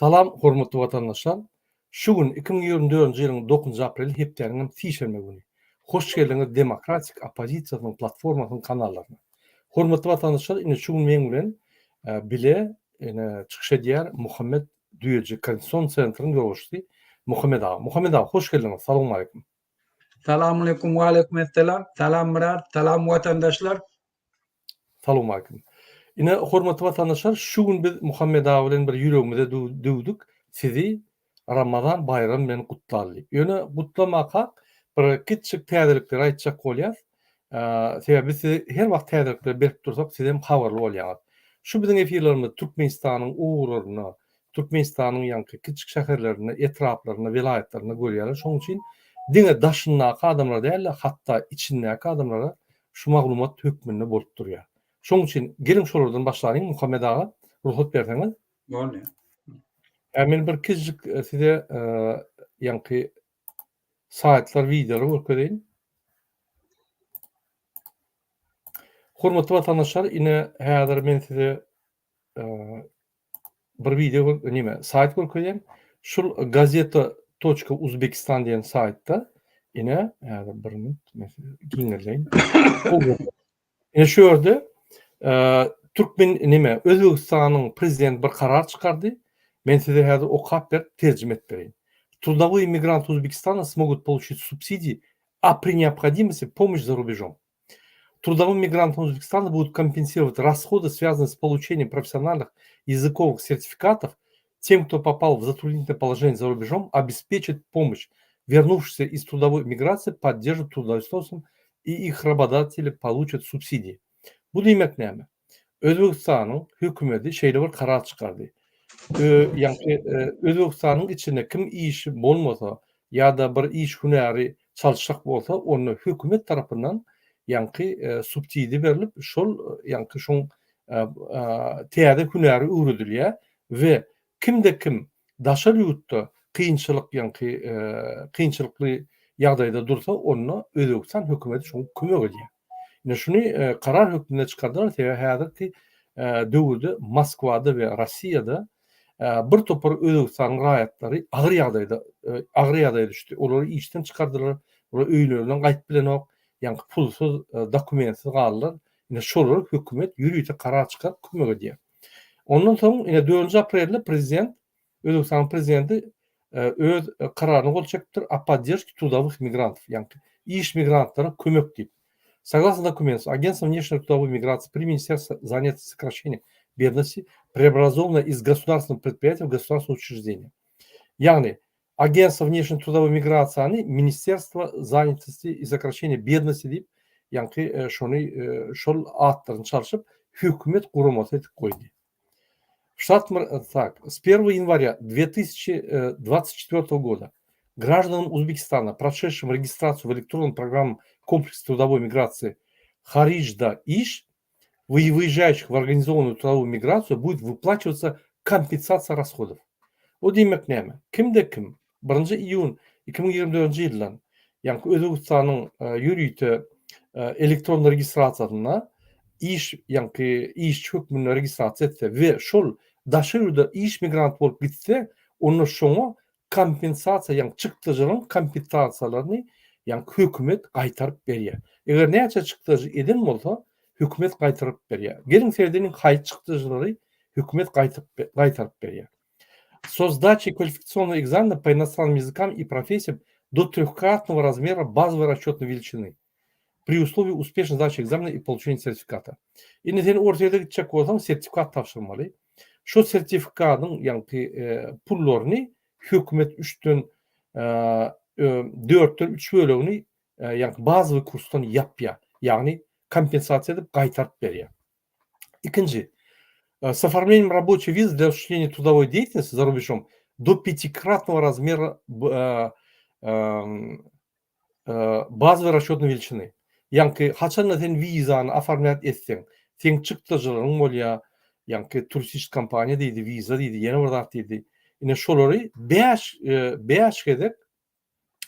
Salam hormatly watandaşlar! Şu gün 2024-nji ýylyň dokuzynjy apreli hepdäniň hem sişenbe güni. Hoş geldiňiz Demokratik oppozisiýasynyň platformasynyň kanallaryna. Hormatly watandaşlar ine şu gün meň bilen bile ine çykyş edýär Muhammet Düýeji Konstitusion sentryň ýolbaşçysy Muhammet aga. Muhammet aga hoş geldiňiz. Salowmaleýkim. Salamaleýkum waleýkum essalam. Salam Myrat, salam watandaşlar. Salowmaleýkim. Ine, hormatly watandaşlar, şu gün biz Muhammet aga bilen bir ýüregimize düwdük, sizi Ramazan baýramy bilen gutlaly diýip. Ýöne gutlamakak bir kiçjik täzelikleri aýtjak bolýas. Sebäbi biz size her wagt täzelikleri berip dursak, siz hem habarly bolýaňyz. Şu biziň efirlerimiz Türkmenistanyň ugurlarynda, Türkmenistanyň ýaňky kiçjik şäherlerinde, etraplarynda, welaýatlarynda görýärler. Şonuň üçin diňe daşyndaky adamlar däl-de, hatda içindäki adamlara Şu maglumat hökmünde bolup durýar. Şoň üçin geliň şolardan başlalyň Muhammet aga, rugsat berseňiz. Bolýar. Ä men bir kiçijik size ýaňky saýtlar, wideolar görkezeýin. Hormatly watandaşlar, ine häzir men size bir wideo nime saýt görkezýän. Şul gazeta toçka Uzbekistan diýen saýtda ine häzir bir minut men size giňeldeýin. Ine şu ýerde türkmen nime Özbegistanyň prezidenti bir karar çykardy. Men size häzir okap berip terjime edip bereýin. Трудовые мигранты Узбекистана смогут получить субсидии, а при необходимости помощь за рубежом. Трудовым мигрантам Узбекистана будут компенсировать расходы, связанные с получением профессиональных языковых сертификатов. Тем, кто попал в затруднительное положение за рубежом, обеспечат помощь. Вернувшиеся из трудовой миграции поддержат трудоустройством и их работодатели получат субсидии. Bu diýmek näme? Özbegistanyň hökümeti şeýle bir karar çykardy. Ýagny Özbegistanyň içinde kim işi bolmasa ýa-da bir iş hünäri çalyşjak bolsa, onda hökümet tarapyndan ýaňky subsidiýa berlip, şol ýaňky şoň täze hünäri öwredilýär we kimde-kim daşary ýurtda kynçylyk ýaňky kynçylykly ýagdaýda dursa, onda Özbegistan hökümeti şoňa kömek edýär. Ine şuny karar hökmünde çykardylar, sebäbi häzirki döwürde Moskwada we Rossiýada bir topar Özbegistanyň raýatlary agyr ýagdaýda agyr ýagdaýa düşdi. Olary işden çykardylar, olar öýlerinden gaýdyp bilenok, ýaňky pulsuz, dokumentsiz galdylar. Ine şolara hökümet ýörite karar çykaryp kömek edýär. Ondan soň ine dördünji aprelde prezident Özbegistanyň prezidenti öz kararyna gol çekipdir, o podдержке трудовых мигрантов, ýagny iş migrantlara kömek diýip. Согласно документу, Агентство внешней трудовой миграции при Министерстве занятости и сокращения бедности преобразовано из государственного предприятия в государственное учреждение. Ýagny Агентство внешней трудовой миграциýany Министерство занятости и сокращения бедности diýip, ýaňky şony şol atlaryny çalşyp, hökümet guramasy edip goýdy. Штат, так, с 1 января 2024 года гражданам Узбекистана, прошедшим регистрацию в электронном программном комплексе трудовой миграции Хариджда Иш, выезжающих в организованную трудовую миграцию, будет выплачиваться компенсация расходов. O diýmek näme? Kimde-kim birinji iýun 2024-nji ýyldan, ýaňky Özbegistanyň ýörite elektron registrasiýasynda iş, ýaňky işçi hökmünde registrasiýa etse we şol daşary ýurda iş migranty bolup gitse, onda şoňa kompensasiýa, ýagny çykdajylaryň kompensasiýalaryny ýagny hökümet gaýtaryp berýär. Eger näçe çykdajy eden bolsa, hökümet gaýtaryp berýär. Geliň seredeliň haýsy çykdajylary hökümet gaýtaryp berýär. Со сдачей квалификационного экзамена по иностранным языкам и профессиям до трехкратного размера базовой расчетной величины при условии успешной сдачи экзамена и получения сертификата. Indi sen Orsýete gitjek bolsaň sertifikat tabşyrmaly. Şo sertifikatyň ýaňky pullaryny hökümet üçden dörtden üç bölegini ýaňky bazowy kursdan ýapýar. Ýagny kompensasiýa edip gaýtaryp berýär. Ikinji, с оформлением рабочей визы для осуществления трудовой деятельности за рубежом до пятикратного размера bazowy rasçetnoý welçiny. Ýaňky haçanda sen wizany oformlýat etseň, seň çykdajylaryň bolýar, ýaňky turistik kompaniýa diýdi, wiza diýdi, ýene bir zat diýdi. Ine şolary 5 5 gezek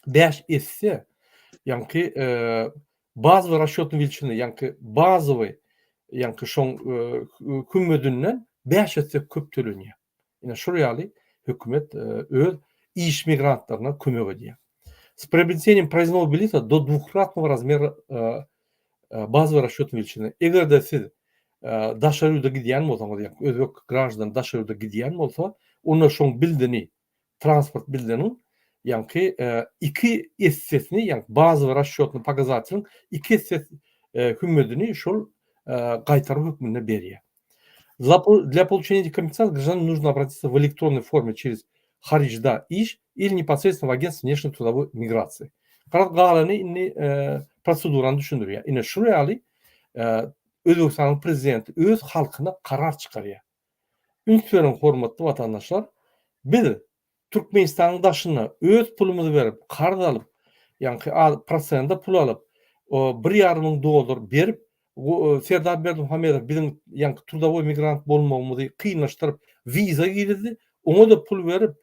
5 esse ýaňky bazowy rasçetnoý welçiny, ýaňky bazowy ýaňky şoň hümmedinden 5 esse köp tölenýär. Ine şol ýaly. hökümet öz iş migrantlaryna kömek edýär. S приобретением проездного билета до двукратного размера bazowy rasçetnoý weliçiny. Eger-de siz daşary ýurda gidýän bolsaňyz, ýa özbek graždany daşary ýurda gidýän bolsa, onda şoň bildini, transport bildiniň ýaňky iki essesini, ýa bazowy rasçetnoý pokazateliň iki esse hümmedini şol gaýtargy hökmünde berýär. Для получения этих компенсаций гражданину нужно обратиться в электронной форме через Haryjda iş или непосредственно в Агентство внешней трудовой миграции. Garaz galany indi prosedurany düşündirýär. Ine şul ýaly Özbegistanyň prezidenti öz halkyna karar çykarýar. Üns beriň hormatly watandaşlar, biz Türkmenistanyň daşynda öz pulumyzy berip, karz alyp, ýaňky az prosende pul alyp, bir ýarym müň dollar berip, Serdar Berdimuhamedow biziň ýaňky trudowoý migrant bolmagymyzy kynlaşdyryp, wiza girizdi, oňa-da pul berip,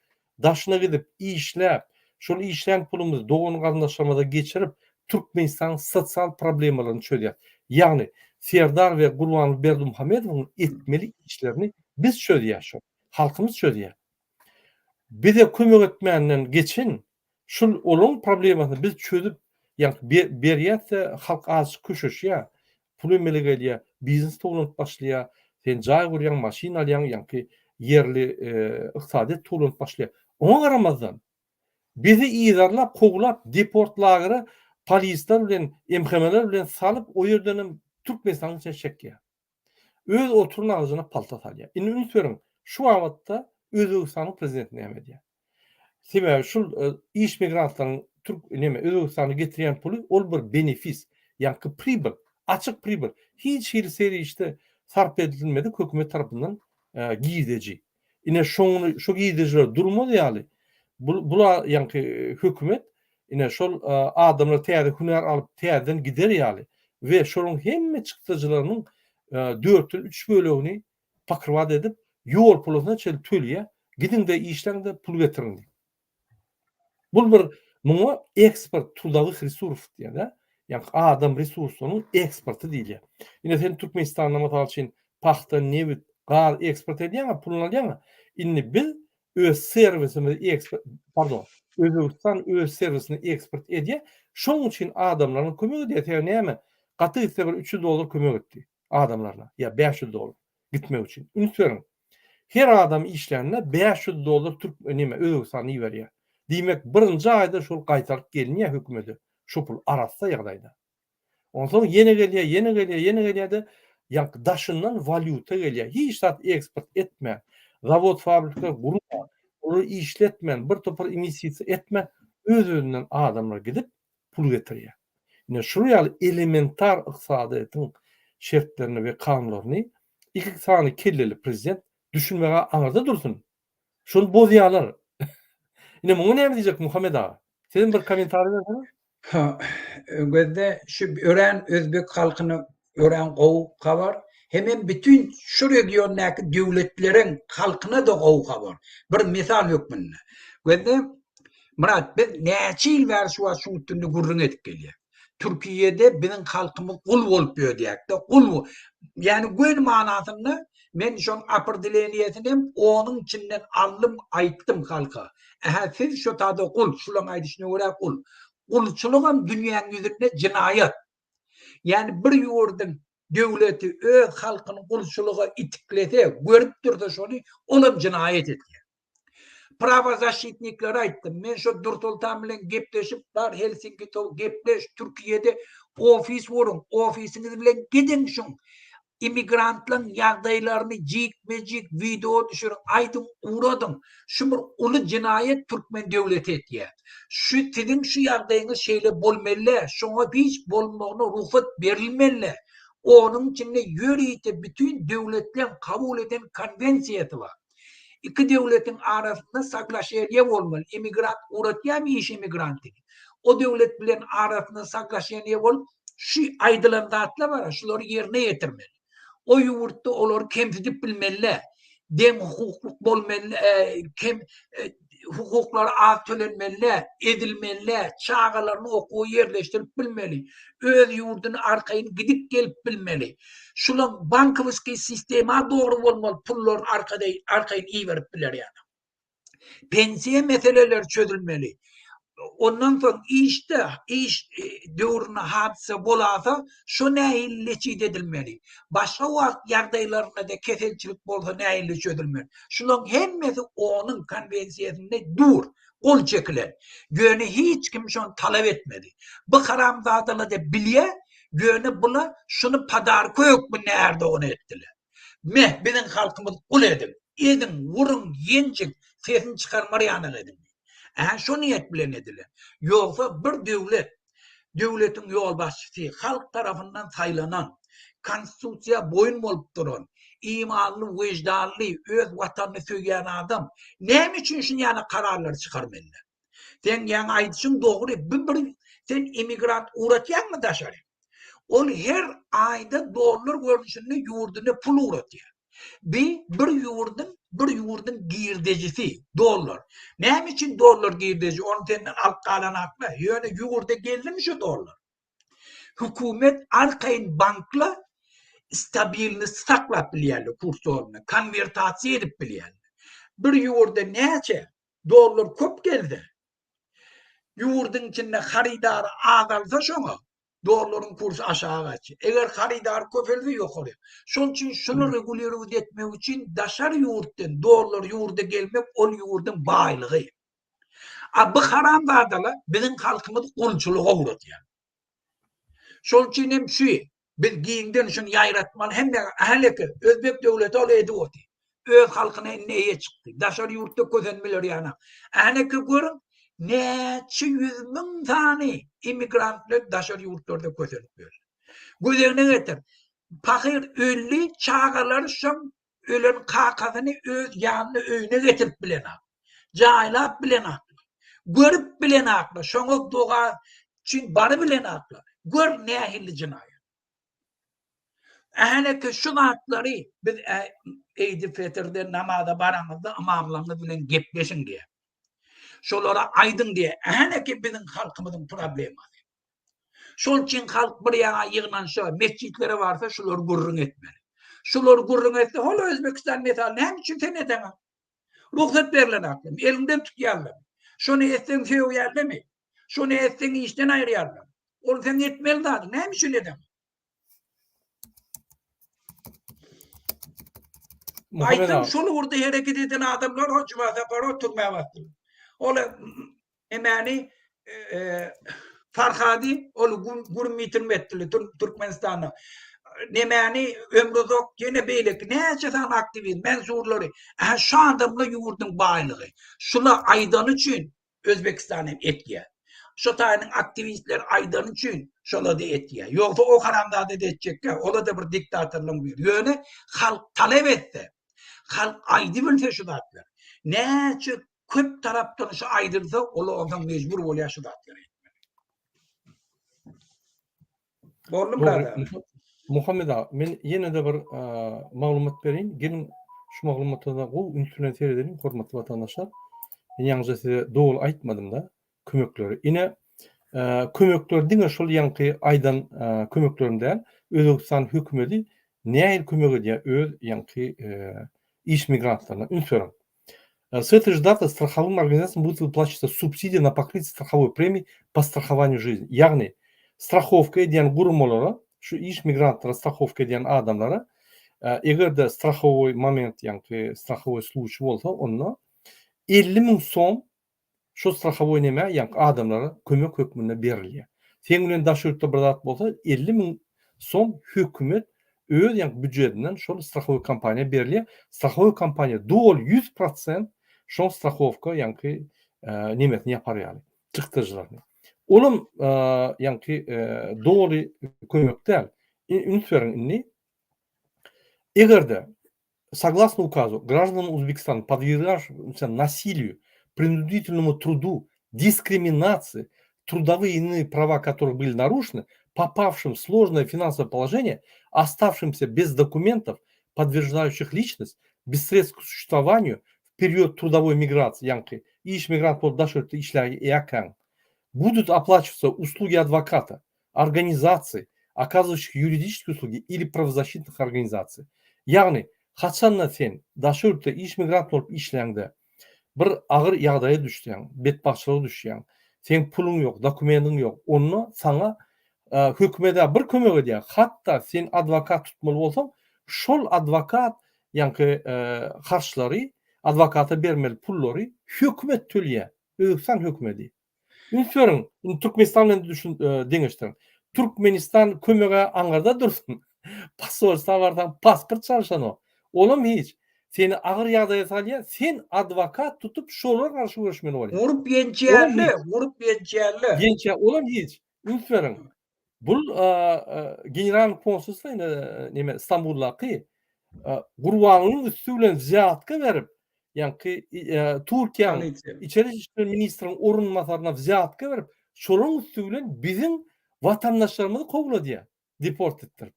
daşyna gidip, işläp, şol işlän pulumyzy dogan-garyndaşlarymyza geçirip, Türkmenistanyň sosial problemalaryny çözýäs. Ýagny, Serdar we Gurbanguly Berdimuhamedowyň etmeli işlerini biz çözýäs şol. Halkymyz çözýär. Bize kömek etmänden geçen şul olaň problemasyny biz çözüp ýa berýäs-de halk azajyk köşeşýär, pul emele gelýär, biznes towlanyp başlaýar, sen jaý gurýaň, maşyn alýaň, ýaňky ýerli ykdysadyýet towlanyp başlaýar. Oňa garamazdan bizi yzarlap, kowlap deport lagere polisler bilen, MHM-ler bilen salyp o ýerdenem Türkmenistanyň içine çekýär. Öz oturan agajyna palta salýar. Indi üns beriň, şu babatda Özbegistanyň prezidenti näme edýär? Sebäbi şul iş migrantlaryň türk neme Özbegistana getirýän puly ol bir benefis, ýaňky pribyl, açyk pribyl. Hiç hili serişde sarp edilmedik hökümet tarapyndan girdeji. Ine şoňy şo girdejiler durmaz ýaly bu bula ýaňky hökümet ine şol adamlar täze hünär alyp täzeden gider ýaly we şolaryň hemme çykdajylarynyň dörtden üç bölegini pokrywać edip ýol pulusyna çenli töleýär gidiňde işläňde pul getiriň diýip. Bul bir muňa eksport trudowych resursow diýýär-de. Ýagny adam resurslarynyň eksporty diýilýär. Ine sen Türkmenistanda mysal üçin pagta, nebit, gaz eksport edýäň-ä, puluny alýaň-a. Indi biz öz serwisimizi eksport, pardon, Özbegistan öz serwisini eksport edýär. Şonuň üçin adamlaryna kömek edýär. Sebäbi näme? Gaty gitse bir 300 dollar kömek etdi adamlaryna ýa 500 dollar gitmek üçin. Üns beriň. Her adam işlände 500 dollar türk neme Özbegistana iberýär. Diýmek, birinji aýda şol gaýtaryp gelinýär hökümete şo pul arassa ýagdaýda. Onsoň ýene gelýär, ýene gelýär, ýene gelýär-de, ýaňky daşyndan walýuta gelýär. Hiç zat eksport etmän, zawod fabrika gurman, olary işletmän, bir topar inwestisiýa etmän, öz-özünden adamlar gidip pul getirýär. Ine şular ýaly elementar ykdysadyýetiň şertlerini we kanunlaryny iki sany kelleli prezident düşünmege aňyrda dursun. Şony bozýarlar. Ine muňa näme diýjek Muhammet aga? Sizem bir kommentariý berseňiz. Ha, gözde şu örän özbek halkyna örän gowy habar. Hemem bütün şu regiondaky döwletleriň halkyna-da gowy habar. Bir mysal hökmünde. Gözde Myrat biz näçe ýyl bäri şu wagt şuň üstünde gürrüň edip gelýäs. Türkiýede biziň halkymyz gul bolup ýödýärdi. Gul. Ýani göni manasynda men şoň opredeleniýesini hem onuň içinden aldym, aýtdym halka. Ähä siz şo tada gul, şulaň aýdyşyna görä gul. Gulçulygam dünýäň ýüzünde jenaýat. Ýani bir ýurduň döwleti öz halkyny gulçulyga itiklese, görüp dursa şony, olam jenaýat edýär. Prawozaşitniklere aýtdym. Men şo Dursoltan bilen gepleşip, bar Helsinki to gepleş, Türkiýede ofis guruň, ofisiňiz bilen gidiň şuň immigrantlaryň ýagdaýlaryny jikme-jik wideo düşüriň, aýdyň, ugradyň. Şu bir uly jenaýat türkmen döwleti etýär. Şu siziň şu ýagdaýyňyz şeýle bolmaly däl, şoňa hiç bolmagyna rugsat berilmeli däl. Onuň içinde ýörite bütin döwletleň kabul eden konwensiýasy bar. Iki döwletiň arasynda soglaşeniýe bolmaly. Emigrant ugratýarmy iş emigrantyny? O döwlet bilen arasynda soglaşeniýe bolup, şu aýdylan zatlar bar, şulary ýerine ýetirmeli. O ýurtda olary kemsidip bilmeli. Deň hukuklyk bolmaly, kem hukuklary az tölenmeli, ezilmeli, çagalaryny okuwa ýerleşdirip bilmeli, öz ýurduny arkaýyn gidip gelip bilmeli. Şulaň bankowskiý sistema dogry bolmaly pullaryny arkaýyn iberip biler ýaly. Pensiýa meseleleri çözülmeli. Ondan soň işde, iş döwründe hadysa bolasa, şo nähili leçit edilmeli. Başga wagt ýagdaýlarynda-da keselçilik bolsa nähili çözülmeli. Şularyň hemmesi onuň konwensiýasynda dur, gol çekilen. Ýöne hiç kim şony talap etmedi. Bu haramzadalar-da bilýär, ýöne bular şuny podarka hökmünde Erdogana etdiler. Meh, biziň halkymyz gul ediň, ediň, wuruň, ýenjiň, sesini çykarmar ýanak ediň diýip. Ä şo niýet bilen edilen. Ýogsa bir döwlet, döwletiň ýolbaşçysy halk tarapyndan saýlanan, konstitusiýa boýun bolup duran, imanly, wyždanly, öz watanyny söýýän adam näme üçin şuny ýaly kararlary çykarmaly? Seň ýaňy aýdyşyň dogry, bu bir sen immigrant ugratýaňmy daşary? Ol her aýda dollar görnüşinde ýurduna pul ugratýar. Bi bir ýurduň bir ýurduň girdejisi dollar. Näme üçin dollar girdeji? Ony senden alyp galan akla. Ýöne ýurda geldimi şu dollar? Hökümet arkaýyn bankla stabilnost saklap bilýärler kurs dollaryny, konwertasiýa edip bilýärler. Bir ýurda näçe dollar köp gelse, ýurduň içinde harydary azalsa şoňa dollaryň kursy aşaga gaçýar. Eger harydary köpelse ýokary. Şonuň üçin şuny regulirowat etmek üçin daşary ýurtdan dollar ýurda gelmek ol ýurduň baýlygy. A bu haramzadalar biziň halkymyzy gulçulyga ugradýar. Şol üçin hem şu biz giňden şuny ýaýratmaly hemme häleki özbek döwleti ol edip otyr. Öz halkyna indi eýe çykdy. Daşary ýurtda kösenmeler ýana. Häleki görüň näçe 100 müň sany immigrantlar daşary ýurtlarda kösenip ýör. Göz öňüne getir. Pahyr öldi, çagalary şoň ölen kakasyny öz ýanyna öýüne getirip bilenok. Jaýlap bilenoklar. Görüp bilenoklar. Şoňa doga üçin baryp bilenoklar. Gör nähili jenaýat. Ähli şu zatlary biz Eýdi Fetirde namaza baraňyzda ymamlaryňyz bilen gepleşiň diýýär. Şolara aýdyň diýýär. Ähli biziň halkymyzyň problemasy. Şol üçin halk bir ýaňa ýygnanşa, metjitlere barsa şulary gürrüň etmeli. Şulary gürrüň etse, hol Özbekistan mysal näme üçin sen edeňok? Rugsat berlen aklym, eliňden tutýarlar. Şony etseň sögýärlermi? Şony etseň işden aýyrýarlar. Ol seň etmeli zadyň, näme üçin edeňok? Aýtdym şol ugurda hereket eden adamlar o Juma Saparow türmä basdylar. Ol Emäni Farhady ol gürüm ýitirim etdiler Türkmenistanda. Nemäni Ömruzok ýene beýleki näçe sany aktiwist Mensurlary. Ähä şu adamlar ýurduň baýlygy. Şula aýdany üçin Özbekistan hem etýär. Şu taýynyň aktiwistleri aýdany üçin şola-da etýär. Ýogsa o haramzada-da etjekkä, ola-da bir diktatorlaryň biri. Ýöne halk talap etse, halk aýdybilse şu zatlary. Näçe köp tarapdan şu aýdylsa, olar onsoň mejbur bolýar şu zatlary etmeli. Boldumy Dogry. Muhammet aga, men ýene-de bir maglumat bereýin. Geliň, şu maglumata-da gowy üns bilen seredeliň, hormatly watandaşlar. Men ýaňyja size doly aýtmadym-da kömekleri. Ine, kömekler diňe şol ýaňky aýdan kömeklerim däl. Özbegistan hökümeti nähili kömek edýär öz ýaňky iş migrantlaryna? Üns beriň. С этой же даты страховым организациям будут выплачиваться субсидии на покрытие страховой премии по страхованию жизни. Ýagny, strahowka edýän guramalara, şu iş migrantlara strahowka edýän adamlara, eger-de strahowoý moment, ýagny strahowoý sluçy bolsa, onda 50 müň som Şol strahowoý neme ýaňky adamlara kömek hökmünde berilýär. Seň bilen daş ýurtda bir zat bolsa 50 müň som hökümet öz ýaňky býujetinden şol strahowoý kompaniýa berilýär. Strahowoý kompaniýa doly 100 prosent şoň strahowka ýaňky nemesini ýapar ýaly, çykdajylaryny. Olam ýaňky doly kömek däl. Üns beriň indi. Eger-de Согласно указу, гражданам Узбекистана, подвергавшимся насилию, принудительному труду, дискриминации, трудовые и иные права которых были нарушены, попавшим в сложное финансовое положение, оставшимся без документов, подтверждающих личность, без средств к существованию в период трудовой миграции, ýaňky iş migrant bolup daşary ýurtda işleýärkäň, будут оплачиваться услуги адвоката, organizasiý, оказывающих ýuridiçeskiý uslugi ili prawozasitnych organizasiý. Ýagny, haçanda sen daşary ýurtda iş migrant bolup işläňde, bir agyr ýagdaýa düşseň, betbagtçylyga düşýäň, seň puluň ýok, dokumendiň ýok, onda saňa hökümet-ä bir kömek edýär, hatda sen adwokat tutmaly bolsaň, şol adwokat ýaňky harçlary, adwokata bermeli pullary hökümet töleýär, Özbegistan hökümeti. Üns beriň, indi Türkmenistan bilen düşün deňeşdiriň. Türkmenistan kömege aňyrda dursun. Posolstwa barsaň pasport çalşanok. Olam hiç. Seni agyr ýagdaýa salýar, sen adwokat tutup şolara garşy göreşmeli bolýaň. Urup ýençýärler, urup ýençýärler. Ýençýär, olam hiç. Üns beriň. Bul generalnyý konsulstwo ine neme Stambuldaky Gurbangulyň üsti bilen wzýatka berip, ýaňky Türkiýäniň içeri işler ministriniň orunbasaryna wzýatka berip, şolaryň üsti bilen biziň watandaşlarymyzy kowladýar, deport etdirip.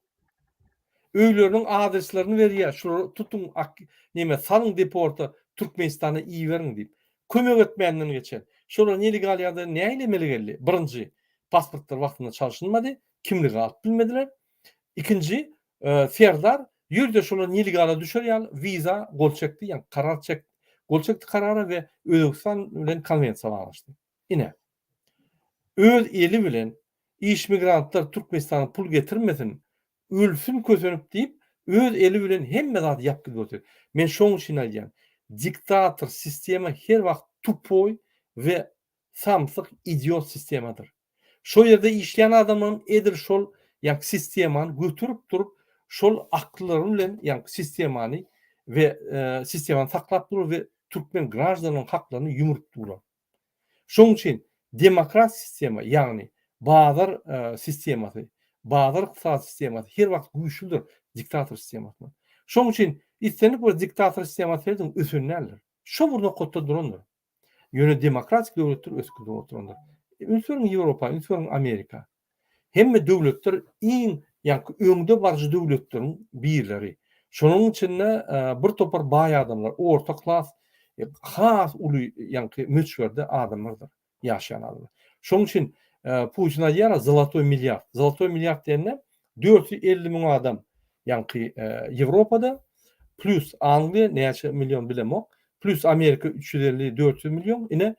Öýleriniň adreslerini berýär, şulary tutuň, neme salyň deporta, Türkmenistana iberiň diýip. Kömek etmänden geçen. Şolar nelegal ýagdaýda nähili emele geldi? Birinji, pasportlar wagtynda çalşynmady, kimligi alyp bilmediler. Ikinji, Serdar ýörite şolar nelegala düşer ýaly wiza gol çekdi, ýagny karar çek, gol çekdi karara we Özbegistan bilen konwensiýa baglaşdy. Ine. Öz eli bilen iş migrantlar Türkmenistana pul getirmesin, ölsün kösenip diýip, öz eli bilen hemme zady ýapyp gidip otyr. Men şoň üçin aýdýan, diktator sistema her wagt tupoý we samsyk idiot sistemadyr. Şo ýerde işleýän adamlaryň edil şol ýaňky sistemany göterip durup, şol aklyllary bilen ýaňky sistemany we sistemany saklap durur we türkmen graždanlaryň haklaryny ýumrup durlar. Şonuň üçin demokrat sistema, ýagny bazar sistemasy, bazar ykdysady sistemasy her wagt güýçlüdir diktator sistemasyndan. Şonuň üçin islendik bir diktator sistemasy serediň ösen däldir. Şo bir nokatda durandyr. Ýöne demokratik döwletler ösüp gidip oturandyr. Üns beriň Ýewropa, üns beriň Amerika. Hemme döwletler iň ýaňky öňde baryjy döwletleriň birleri. Şonuň içinde bir topar baý adamlar, orta klas has uly ýaňky möçberde adamlardyr, ýaşaýan adamlar. Şonuň üçin Putin aýdýar, zolotoý milliard. Zolotoý milliard diýende 450 müň adam ýaňky Ýewropada, plus Angliýa näçe million bilemok, Plus Amerika 350, 400 million, ine,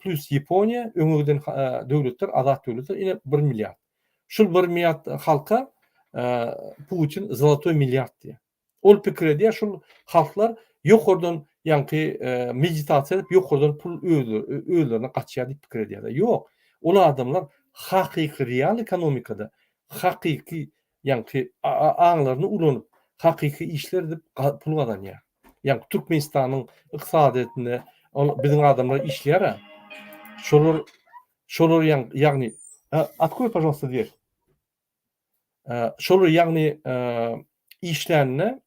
plus Ýaponiýa, öňe giden döwletler, azat döwletler, ine 1 milliard. Şul 1 milliard halka Putin zolotoý milliard diýýär. Ol pikir edýär, şul halklar ýokardan ýaňky meditasiýa edip ýokardan pul özlerine gaçýar diýip pikir edýärler. Ýok. Ol adamlar hakyky real ekonomikada hakyky ýaňky aňlaryny ulanyp, hakyky işler edip pul gazanýar. Ýaňky Türkmenistanyň ykdysadyýetinde ol biziň adamlar işleýär-ä. Şolar şolar ýagny Открой, пожалуйста, дверь. Şolar ýagny işlände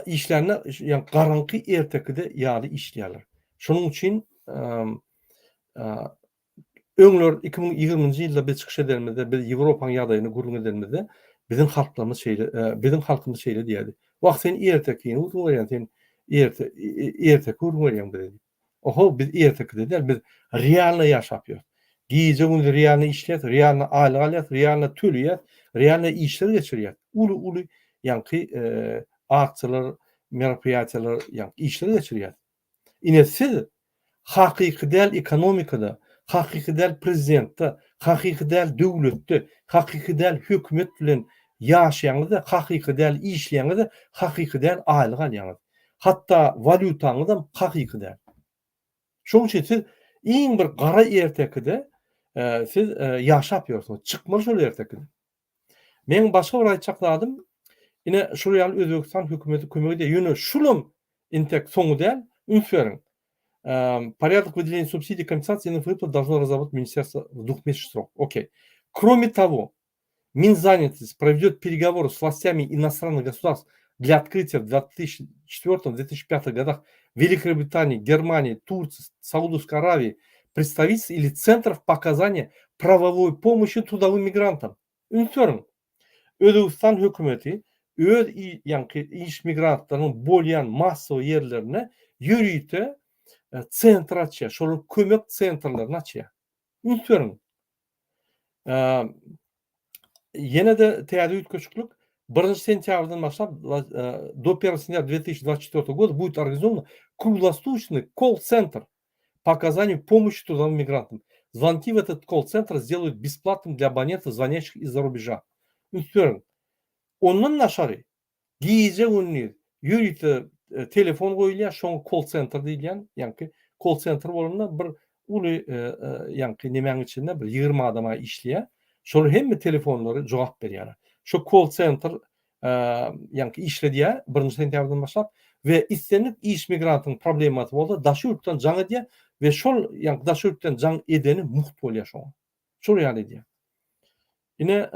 işlände ýagny garaňky ertekide ýaly işleýärler. Şonuň üçin Öňler 2020-nji ýylda biz çykyş edenimizde, biz Ýewropanyň ýagdaýyny gürrüň edenimizde, biziň halklarymyz şeýle, biziň halkymyz şeýle diýerdi. Wah, sen ertekini gürrüň berýäň, sen erte, erteki gürrüň berýäň bize diýip. Oho, biz ertekide däl, biz realno ýaşap ýörüs. Gije-gündiz realno işleýäs, realno aýlyk alýas, realno töleýäs, realno işler geçirýäs. Uly-uly ýaňky aksiýalar, meropriýatiýalar, ýaňky işler geçirýäs. Ine siz hakyky däl ekonomikada, hakyky däl prezidentde, hakyky däl döwletde, hakyky däl hökümet bilen ýaşaýaňyzda, hakyky däl işleýäňizde, hakyky däl aýlyk alýaňyz. Hatda walýutaňyzam hakyky däl. Şonuň üçin siz iň bir gara ertekide siz ýaşap ýörsüňiz. Çykmaly şol ertekiden. Meň başga bir aýtjak zadym, ine şul ýaly Özbegistan hökümeti kömek edýär. Ýöne şulam intek soňy däl, üns beriň. Порядок выделения субсидий компенсации иных выплат должно разработать министерство в двухмесячный срок. Окей. Кроме того, Минзанятость проведет переговоры с властями иностранных государств для открытия в 2004-2005 годах Великобритании, Германии, Турции, Саудовской Аравии представительств или центров по оказанию правовой помощи трудовым мигрантам. Üns beriň, Özbegistan hökümeti öz ýaňky iş migrantlarynyň bolýan massowy ýerlerinde ýörite sentr açýar, şolar kömek sentrlerini açýar. Üns beriň. Ýene-de täze üýtgeşiklik. Birinji sentýabrdan başlap, do первого сентября 2024 года будет организован круглосуточный колл-центр по оказанию помощи трудовым мигрантам. Звонки в этот колл-центр сделают бесплатным для абонентов, звонящих из-за рубежа. Üns beriň. Ondan daşary, gije-gündiz ýörite telefon goýulýar, şoňa koll-sentr diýilýän, ýaňky koll-sentr bolanda bir uly ýaňky nemäň içinde bir 20 adama işleýär. Şolar hemme telefonlary jogap berýärler. Şo koll-sentr ýaňky işledýär birinji sentýabrdan başlap we islendik iş migrantyň problemasy bolsa daşy ýurtdan jaň edýär we şol ýaňky daşy ýurtdan jaň edeni mugt bolýar şoňa. Şol ýaly edýär. Ine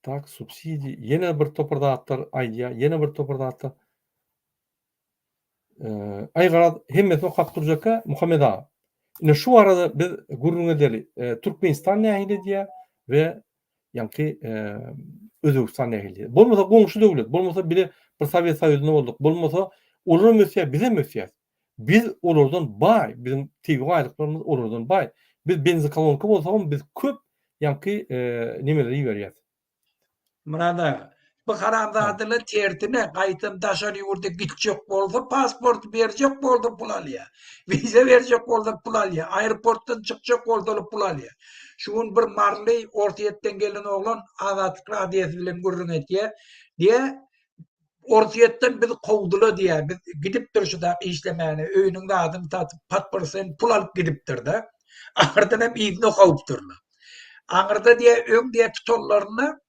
tak subsidiýa ýene bir topar zatlar aýdýar, ýene bir topar zatlar. Aý garaz hemmesini okap durjakka Muhammet aga. Ine şu barada biz gürrüň edeli. Türkmenistan nähili edýär we ýaňky Özbegistan nähili edýär. Bolmasa goňşy döwlet, bolmasa bile bir Sowet Soýuzynda bolduk, bolmasa olar hem ösýär, biz hem ösýäs. Biz olardan baý, biziň tebigy baýlyklarymyz olardan baý. Biz benzokolonka bolsagam biz köp ýaňky nemeleri iberýäs. Myrat aga, bu haramzadalar tersine, gaýtam daşary ýurda gitjek bolsa pasport berjek bolsa pul alýar. Wiza berjek bolsa pul alýar. Aeroportdan çykjak bolsalar pul alýar. Şu gün bir maryly Orsýetden gelen oglan Azatlyk radiosy bilen gürrüň etýär. Diýýär, Orsýetden bizi kowdular diýýär. Biz gidipdir şu zat işlemäne, öýüniň zadyny satyp, pat prosent pul alyp gidipdir-de. Ahyrdan hem yzyna kowupdyrlar. Aňyrda diýýär, öň diýýär tutanlarynda,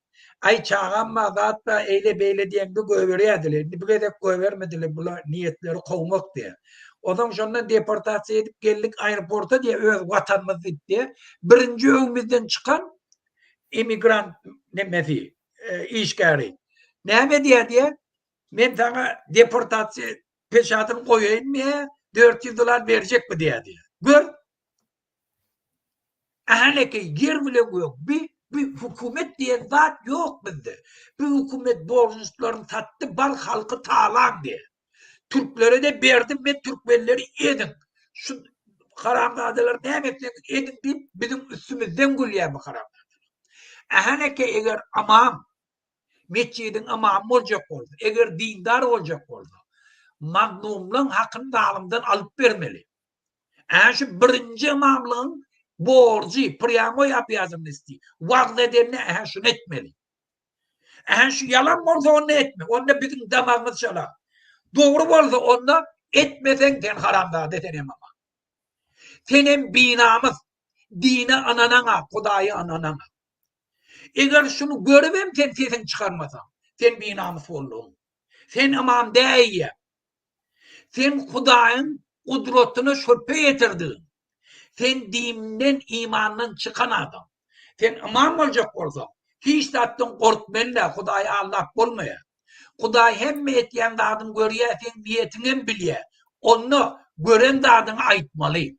aý çagam bar, zat bar, eýle-beýle diýende goýberýärdiler. Indi bu gezek goýbermediler, bular niýetleri kowmak diýýär. Onsoň şondan deportasiýa edip geldik aeroporta diýýär, öz watanymyz diýip diýýär. Birinji öňümizden çykan emigrant nemesi, işgäri. Näme edýär diýýär, men saňa deportasiýa peçatyny goýaýynmy diýýär, 400 dollar berjekmi diýýär diýýär. Gör. Ähli ýer bilen gök. Bi bi hökümet diýen zat ýok bizde. Bu hökümet borjunçlaryny satdy, bar halky talaň diýýär. Türklere-de berdim men türkmenleri ediň. Şu haramzadalar näme etseňiz ediň diýip biziň üstümizden gülýär bu haramzadalar. Ähäneke eger ymam metjidiň ymamy boljak bolsa, eger dindar boljak bolsa, mazlumlaň hakyny zalymdan alyp bermeli. Ä şu birinji ymamlygyň borjy, prýamoý obýazannosti, wagyz edende ähä şuny etmeli. Ähä şu ýalan bolsa onda etme. Onda biziň damagymyz çalar. Dogry bolsa onda etmeseň sen haramzada sen hem ama. Sen hem binamys. Dine ynanaňa, Hudaýa ynanaňa. Eger şuny görüp hem sen sesiňi çykarmasaň, sen binamys boldugyň. Sen ymam däýýä. Sen Hudaýyň gudratyna şübhe ýetirdigiň. Sen dinden, imandan çykan adam. Sen ymam boljak bolsaň, hiç zatdan gorkmaly däl, Hudaýy aldap bolmaýar. Hudaý hemme etýän zadyňy görýär, seň niýetiňem bilýär. Onda gören zadyňy aýtmaly.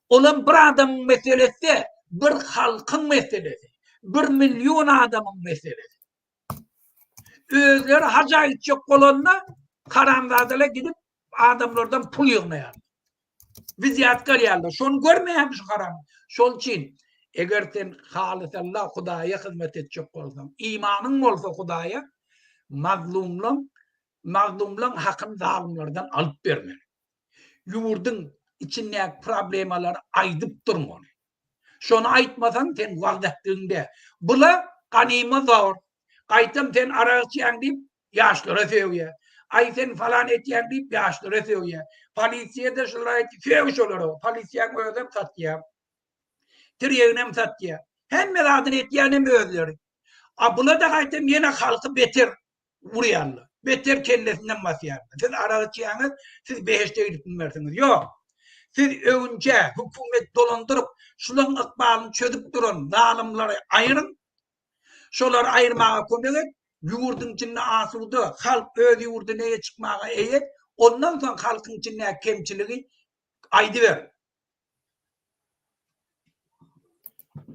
Olam bir adamyň meselesi däl, bir halkyň meselesi, bir million adamyň meselesi. Özleri haja gitjek bolanda haramzadalar gidip adamlardan pul ýygnaýarlar. Wzýatka alýarlar. Şony görmeýärmi şu haram? Şol üçin eger sen halysalla Hudaýa hyzmat etjek bolsaň, imanyň bolsa Hudaýa, mazlumlaň, mazlumlaň hakyny zalymlardan alyp bermeli. Ýurduň içindäki problemalary aýdyp durmaly. Şony aýtmasaň sen wagyz etdigiň däl. Bula ganyma zor. Gaýtam sen arak içýäň diýip ýaşlara sögýär. Aý sen falan etýäň diýip ýaşlara sögýär. Polisiýa-da şular aýtdy sög şolara. Polisiýaň özem satýar. Tirýeginem satýar. Hemme zadyny etýänem özleri. A bula-da gaýtam ýene halky beter urýarlar. Beter kellesinden basýarlar. Siz arak içýäňiz, siz behişde gidip bilmersiňiz. Ýok. Siz öwünçä hökümet dolandyryp, şularyň ykbalyny çözüp duran zalymlary aýyryň. Şolary aýyrmaga kömek et. Ýurduň içinde asuda, halk öz ýurduna eýe çykmaga eýe et. Ondan soň halkyň içindäki kemçiligi aýdyber.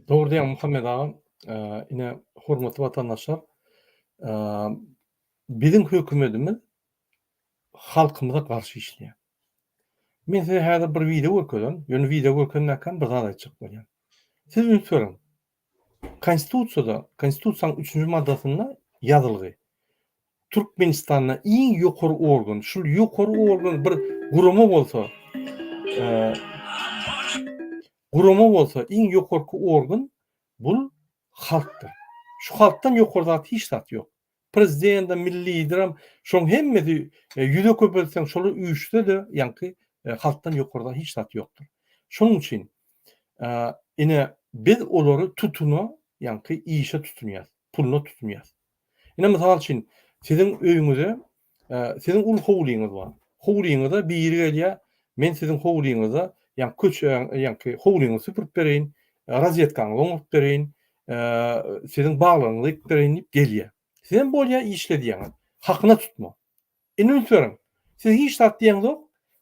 Dogry diýýäň Muhammet aga. Ine hormatly watandaşlar, biziň hökümetimiz halkymyza garşy işleýär. Men size häzir bir wideo görkezerin, ýöne wideo görkezmäkäm bir zat aýtjak bolýan. Siz üns beriň. Konstitusiýada, Konstitusiýanyň üçünji maddasynda ýazylgy. Türkmenistanda iň ýokary organ, şul ýokary organ bir gurama bolsa, gurama bolsa iň ýokarky organ bul halkdyr. Şu halkdan ýokary zat hiç zat ýok. Prezidentem, milli liderem, şoň hemmesi ýüze köpeltseň şolar üýşse-de ýaňky halkdan ýokarda hiç zat ýokdur. Şonuň üçin ine biz olary tutuna ýaňky işe tutunýas, puluna tutunýas. Ine mysal üçin siziň öýüňize siziň uly howlyňyz bar. Howlyňyza biri gelýär, men siziň howlyňyza ýaňky köçe ýaňky howlyňyzy süpürip bereýin, rozetkaňyzy oňaryp bereýin, siziň baglaryňyzy ekip bereýin diýip gelýär. Sizem bolýar işle diýýäňiz. Hakyna tutma. Indi üns beriň. Siz hiç zat diýeňzok.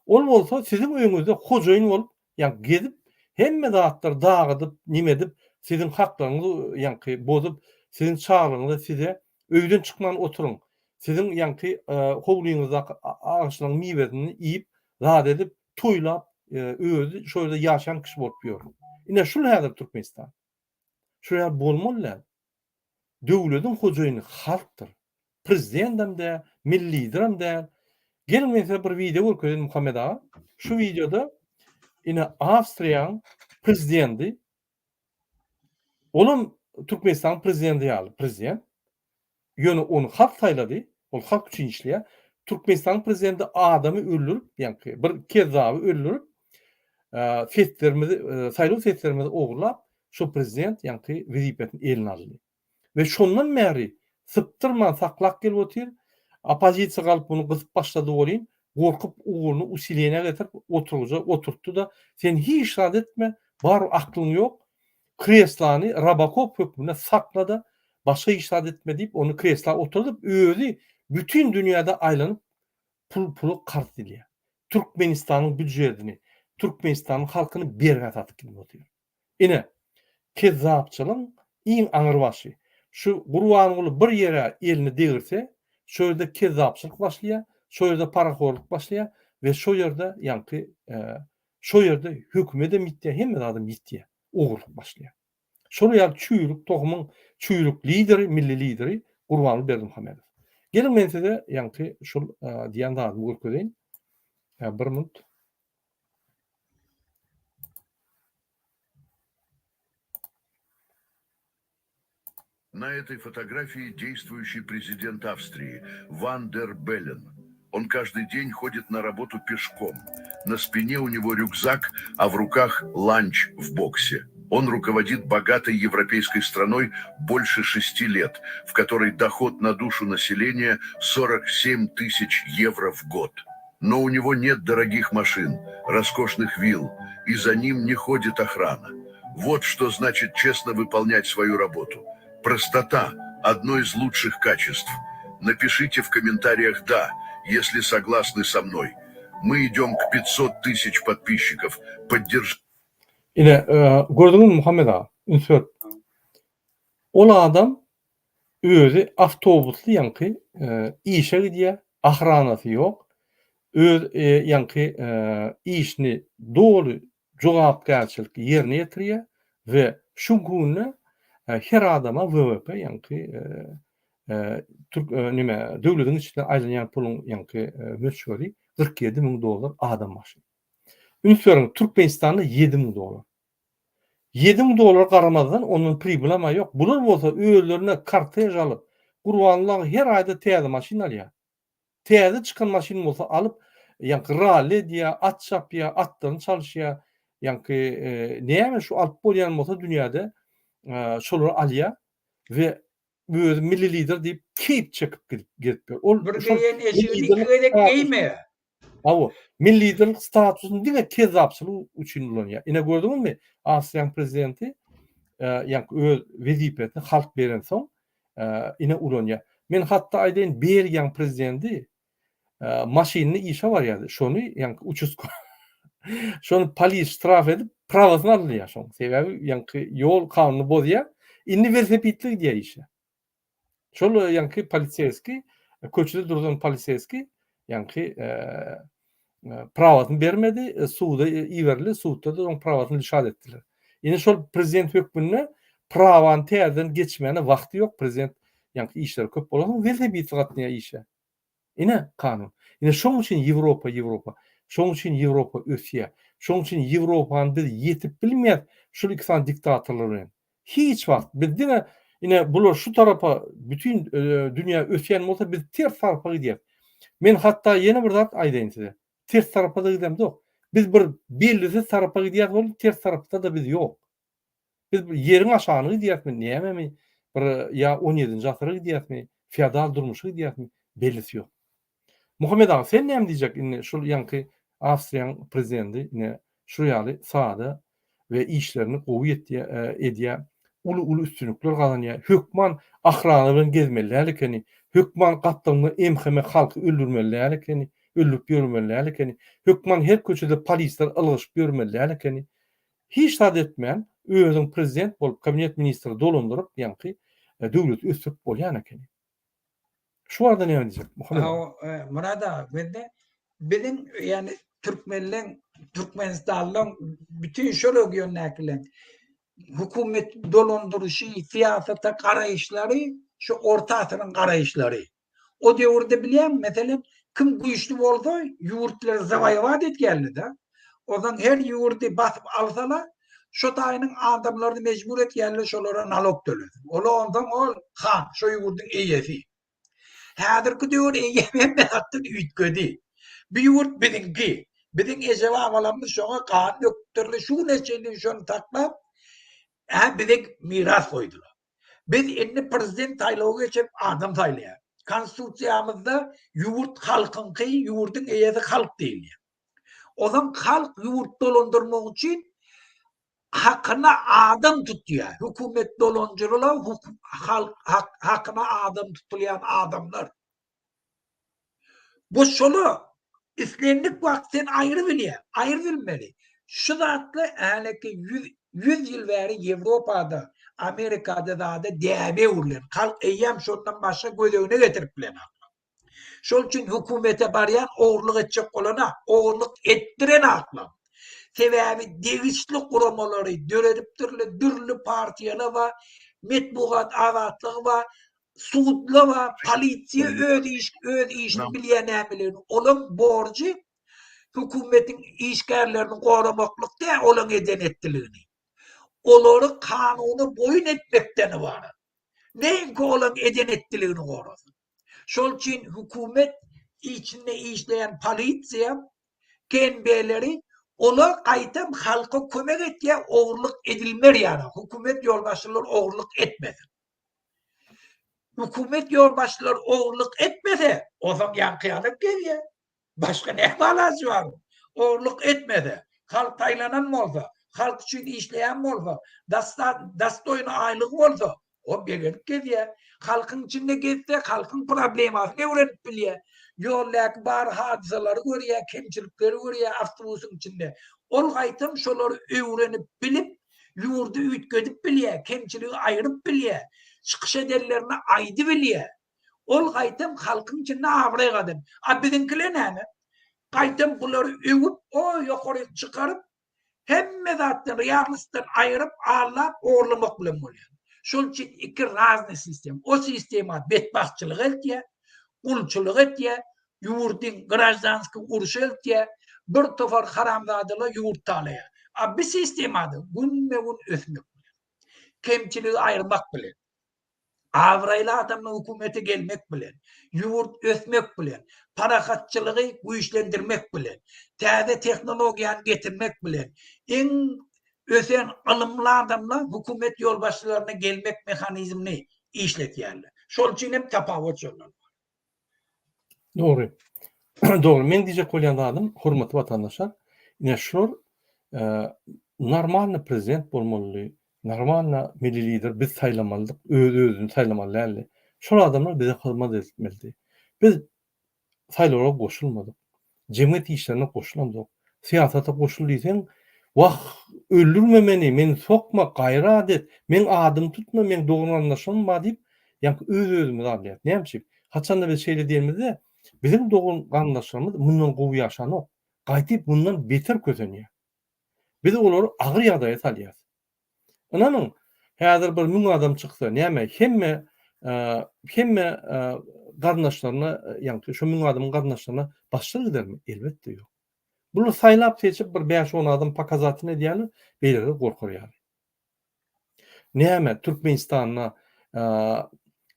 Ol bolsa siziň öýüňizde hojaýyn bolup, ýaňky gezip, hemme zatlary dagydyp, nime edip, siziň haklaryňyzy ýaňky bozup, siziň çagalaryňyza size öýden çykman oturyň. Siziň ýaňky howlyňyzdaky agaçlaryň miwesini iýip, zat edip, toýlap, özi şo ýerde ýaşaýan kişi bolup ýör. Ine şul häzir Türkmenistan. Şu ýaly bolmaly däl. Döwlediň hojaýyny halkdyr. Prezidendem däl, milli liderem däl. Geliň men size bir wideo görkezeýin Muhammet aga. Şu wideoda ine Awstriýanyň prezidendi olam Türkmenistanyň prezidenti ýaly prezident. Ýöne ony halk saýlady, ol halk üçin işleýär. Türkmenistanyň prezidenti adamy öldürip, ýaňky bir kezzaby öldürip, seslerimizi, saýlaw seslerimizi ogurlap, şo prezident ýaňky wezipesini eline aldy. We şondan bäri sypdyrman saklap gelip otyr. Oppozisiýa galyp muny gysyp başlady welin, gorkup ogluny usileniýä getirip oturgyja oturtdy-da, sen hiç zat etme, bar aklyň ýok, kreslany robokop hökmünde sakla-da, başga hiç zat etme diýip, ony kresla oturdyp, özi bütin dünýäde aýlanyp, pul pula karz dilýär. Türkmenistanyň býujetini, Türkmenistanyň halkyny bergä satyp gidip otyr. Ine, kezzapçylygyň iň aňrybaşy. Şu Gurbanguly bir ýere elini degirse, şo ýerde kezzapçylyk başlaýar, şo ýerde parahorluk başlaýar we şo ýerde ýaňky şo ýerde hökümedem ýitýär, hemme zadam ýitýär, ogurlyk başlaýar. Şol ýaly çüýrük tohumyň çüýrük lideri, milli lideri Gurbanguly Berdimuhamedow. Geliň men size ýaňky şol diýen zadymy görkezeýin. Bir minut. На этой фотографии действующий президент Австрии Ван дер Беллен. Он каждый день ходит на работу пешком. На спине у него рюкзак, а в руках ланч в боксе. Он руководит богатой европейской страной больше шести лет, в которой доход на душу населения 47 тысяч евро в год. Но у него нет дорогих машин, роскошных вилл, и за ним не ходит охрана. Вот что значит честно выполнять свою работу. Простота – одно из лучших качеств. Напишите в комментариях «да», если согласны со мной. Мы идем к 500 тысяч подписчиков. Поддержите. Ine, gördüňizmi Muhammet aga, üns berip. Ol adam özi awtobusly ýaňky işe gidýär, ahranasy ýok. Öz ýaňky işini doly jogapkärçilikli ýerine ýetirýär we şu günde her adama WWP ýaňky türk neme döwletiň içinde aýlanýan puluň ýaňky möçberi 47 müň dollar adam başy. Üns beriň Türkmenistanda 7 müň dollar. 7 müň dollara garamazdan ondan pribylam ýok. Bular bolsa özlerine kortej alyp Gurbanguly aga her aýda täze maşyn alýar. Täze çykan maşyn bolsa alyp, ýaňky ralli edýär, at çapýar, atlaryny çalyşýar. Ýaňky näme şu alyp bolýan bolsa dünýäde şolary alýar we özi milli lider diýip keýp çekip gidip gezip ýör. Ol Bir geýen eşigini iki gezek geýmeýär. Hawa, milli liderlik statusyny diňe kezzapçylyk üçin ulanýar. Ine gördüňizmi, Awstriýanyň prezidenti ýaňky öz wezipesini halk berensoň, ine ulanýar. Men hatda aýdaýyn, Belgiýanyň prezidenti maşynly işe barýardy. Şony ýaňky uçastko şony polis ştraf edip, prawasyny alynýar şoň. Sebäbi ýaňky ýol kanunyny bozýar. Indi welosipedli gidýär işe. Şol ýaňky poliseýskiý, köçede duran poliseýskiý ýaňky prawasyny bermedi, suda iberildi, sudda-da oň prawasyny lişat etdiler. Indi şol prezident hökmünde. Prawany täzeden geçmäne wagty ýok prezident ýaňky işleri köp bolansoň welosipedli gatnaýar işe. Ine kanun. Ine şoň üçin Ýewropa Ýewropa. Şoň üçin Ýewropa ösýär. Şoň üçin Ýewropany biz ýetip bilmeýäs şul iki sany diktatorlar bilen. Hiç wagt biz diňe ine bular şu tarapa bütin dünýä ösýän bolsa biz ters tarapa gidýäs. Men hatda ýene bir zat aýdaýyn size. Ters tarapa-da gidemzok. Biz bir bellisiz tarapa gidýäs boldy, ters tarapda-da biz ýok. Biz bir ýeriň aşagyna gidýäsmi, nämemi, bir ýa on ýedinji asyra gidýäsmi, feodal durmuşa gidýäsmi, bellisi ýok. Muhammet aga, sen näme diýjek indi şul ýaňky Awstriýaň prezidenti ine şu ýaly sada we işlerini gowy ýetýä edýä, uly-uly üstünlikler gazanýa, hökman ahrana bilen gezmeli däl ekeni, hökman gapdalynda MHM halky öldürmeli däl ekeni, öldürip ýörmeli däl ekeni, hökman her köçede polisler ylgaşyp ýörmeli däl ekeni. Hiç zat etmän, özüň prezident bolup, kabinet ministri dolandyryp, ýaňky döwleti ösdürip bolýan ekeni. Şu barada näme diýjek, Muhammet aga? Myrat aga, bizde biziň ýagny türkmenleň, türkmenistanlylaryň bütin şo regiondakylaryň hökümet dolandyryşy, syýasata garaýyşlary şu orta asyryň garaýyşlary. O döwürde bilýäňmi, meselem, kim güýçli bolsa, ýurtlary zawaýowat etýärler-de. Onsoň her ýurdy basyp alsalar, şo taýynyň adamlaryny mejbur etýärler şolara nalog tölesin. Ola onsoň ol han, şo ýurduň eýesi. Häzirki döwür eýýäm hemme zatdan üýtgedi. Bu ýurt biziňki. Biziň eje-babalarymyz şoňa gan döküpdirler, şu güne çenli şony saklap, hä bize miras goýdular. Biz indi prezident saýlawy geçirip adam saýlaýarys. Konstitusiýamyzda ýurt halkyňky, ýurduň eýesi halk diýilýär. Onsoň halk ýurt dolandyrmak üçin hakyna adam tutýar. Hökümet dolandyrylan halk hakyna adam tutulýan adamlar. Bu şola islendik wagt sen aýry bilýä, aýry bilmeli. Şu zatla häleki 100 100 ýyl bäri Ýewropada, Amerikada zada däbe öwrülen. Halk eýýäm şondan başga göz öňüne getirip bilenok. Şol üçin hökümete barýan ogurlyk etjek bolana, ogurlyk etdiren aklam. Sebäbi degişli guramalary döredipdirler, dürli partiýalar bar, metbugat azatlygy bar, Sudla bar, polisiýa öz iş öz işini bilýär nämeligini. Olaň borjy hökümetiň işgärlerini goramaklyk däl, olaň eden etdiligini. Olary kanuna boýun etmekden ybarat. Näinki olaň eden etdiligini gorasyn. Şol üçin hökümet içinde işleýän polisiýa, KNB-leri olar gaýtam halka kömek etýär, ogurlyk edilmer ýaly. Hökümet ýolbaşçylary ogurlyk etmesin. Hökümet ýolbaşçylary ogurlyk etmese, onsoň ýaňky ýaly gelýär. Başga näme alajy bar? Ogurlyk etmese, halk saýlanan bolsa, halk üçin işleýän bolsa, dastoýny aýlygy bolsa, o begenip gezýär. Halkyň içinde gezse, halkyň problemasyny öwrenip bilýär. Ýoldaky bar hadysalary görýär, kemçilikleri görýär awtobusyň içinde. Ol gaýtam şolary öwrenip bilip, ýurdy üýtgedip bilýär, kemçiligi aýryp bilýär, çykyş edenlerini aýdybilýär. Ol gaýtam halkyň içinde abraý gazanýar. A biziňkiler näme? Gaýtam bulary öwüp, o ýokaryk çykaryp, hemme zatdan, realnostdan aýryp, aldap, ogurlamak bilen bolýar. Şol üçin iki razny sistem. O sistema betbagtçylyga eltýär, gulçulyk etýär, ýurdyň graždanskiý urşa eltýär, bir topar haramzadalar ýurt talaýar. A bi sistemada günbe-gün ösmek bilen, kemçiligi aýyrmak bilen, abraýly adamlar hökümete gelmek bilen, ýurt ösmek bilen, parahatçylygy güýçlendirmek bilen, täze tehnologiýany getirmek bilen, iň ösen ylymly adamlar hökümet ýolbaşçylaryna gelmek mehanizmini işletýärler. Şol üçin hem tapawut şondan. Dogry. Dogry. Men diýjek bolýan zadym, hormatly watandaşlar, ine şular e, normalny prezident bolmalydy, normalny milli lider biz saýlamalydyk, öz-özüni saýlamaly däldi. Şol adamlar bize hyzmat etmelidi. Biz saýlawlara goşulmadyk. Jemgyýet işlerine goşulamzok. Syýasata goşul diýseň, wah, öldürme meni, meni sokma, gaýrat et, meň adymy tutma, meň dogan-garyndaşlarym bar diýip, ýaňky öz-özümizi aldaýarys. Näme üçin? Haçanda biz şeýle diýenimizde, biziň dogan-garyndaşlarymyz mundan gowy ýaşanok. Gaýtyp mundan beter kösenýär. Biz olary agyr ýagdaýa salýarys. Ynanyň, Häzir bir 1000 adam çyksa, näme hemme hemme garyndaşlaryna, ýagny şu 1000 adamyň garyndaşlaryna başlyk gidermi? Elbetde ýok. Bular saýlap seçip bir bäş-on adam pokazatini edýärler, beýlekiler gorkar ýaly. Näme Türkmenistanda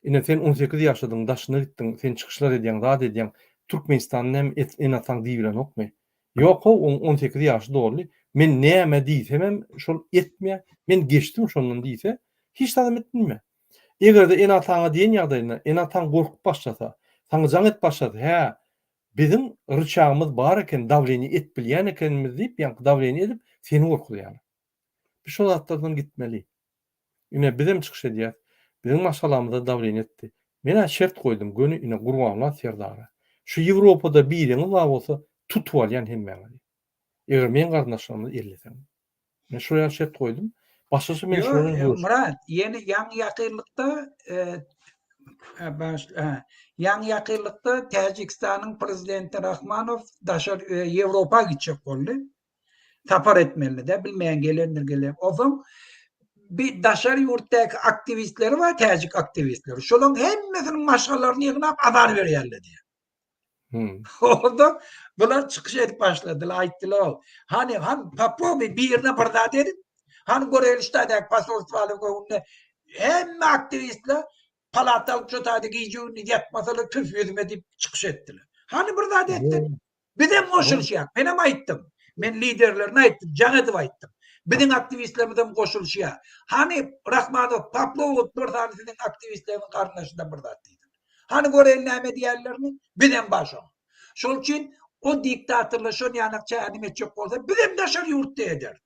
ine sen 18 ýaşadyň, daşyna gitdiň, sen çykyşlar edýäň, zat edýäň. Türkmenistanda näme ene-ataň diýibilenokmy? Ýok-ow, oň 18 ýaşy doldy. Men näme diýsemem şol etmeýär. Men geçdim şondan diýse, hiç zadam edip bilme. Eger-de ene-ataňa diýen ýagdaýynda ene-ataň gorkup başlasa, saňa jaň edip başlasa, hä, biziň ryçagymyz bar eken, dawleniýe edip bilýän ekenimiz diýip, ýaňky dawleniýe edip seni gorkuzýarlar. Biz şol zatlardan gitmeli. Ine bizem çykyş edýäs. Biziň maşgalamyza dawleniýe etdi. Men-ä şert goýdum, göni ine Gurbanmyrat serdara. Şu Ýewropada biriňiz bar bolsa, tutup alýan hemmäňizi. Eger meň garyndaşlarymy elleseň. Men şol ýaly şert goýdum. Başgaça men şular bilen görüşmem. Myrat, ýene ýaňy ýakynlykda ýaňy ýakynlykda Täjigistanyň prezidenti Rahmanow daşary Ýewropa gitjek boldy. Sapar etmelidi-de, bilmeýän gelendir gelen. Onsoň bir daşary ýurtdaky aktiwistleri bar, täjik aktiwistleri. Şolaryň hemmesiniň maşgalalaryny ýygnap azar berýärler diýýär. Hmm. Onda bular çykyş edip başladylar, aýtdylar. Hany, han popробуй birine bir zat edip, hany göreli ştadak posolstwanyň öňünde hemme aktiwistler palata alyp şu taýda gije gündiz ýatmasalar tüf ýüzüme diýip çykyş etdiler. Hany bir zat etdi. Bizem goşulyşýak. Menem aýtdym. Men liderlerine aýtdym, jaň edip aýtdym. Biziň aktiwistlerimizem goşulyşýar. Hany Rahmanow popробуй bir sany siziň aktiwistleriňiň garyndaşyndan bir zat diýsin. Hany göreýin näme edýänlerini, bizem bar şoň. Şol üçin o diktatorlar şon ýanak çärim etjek bolsa, bizem daşary ýurtda ederis.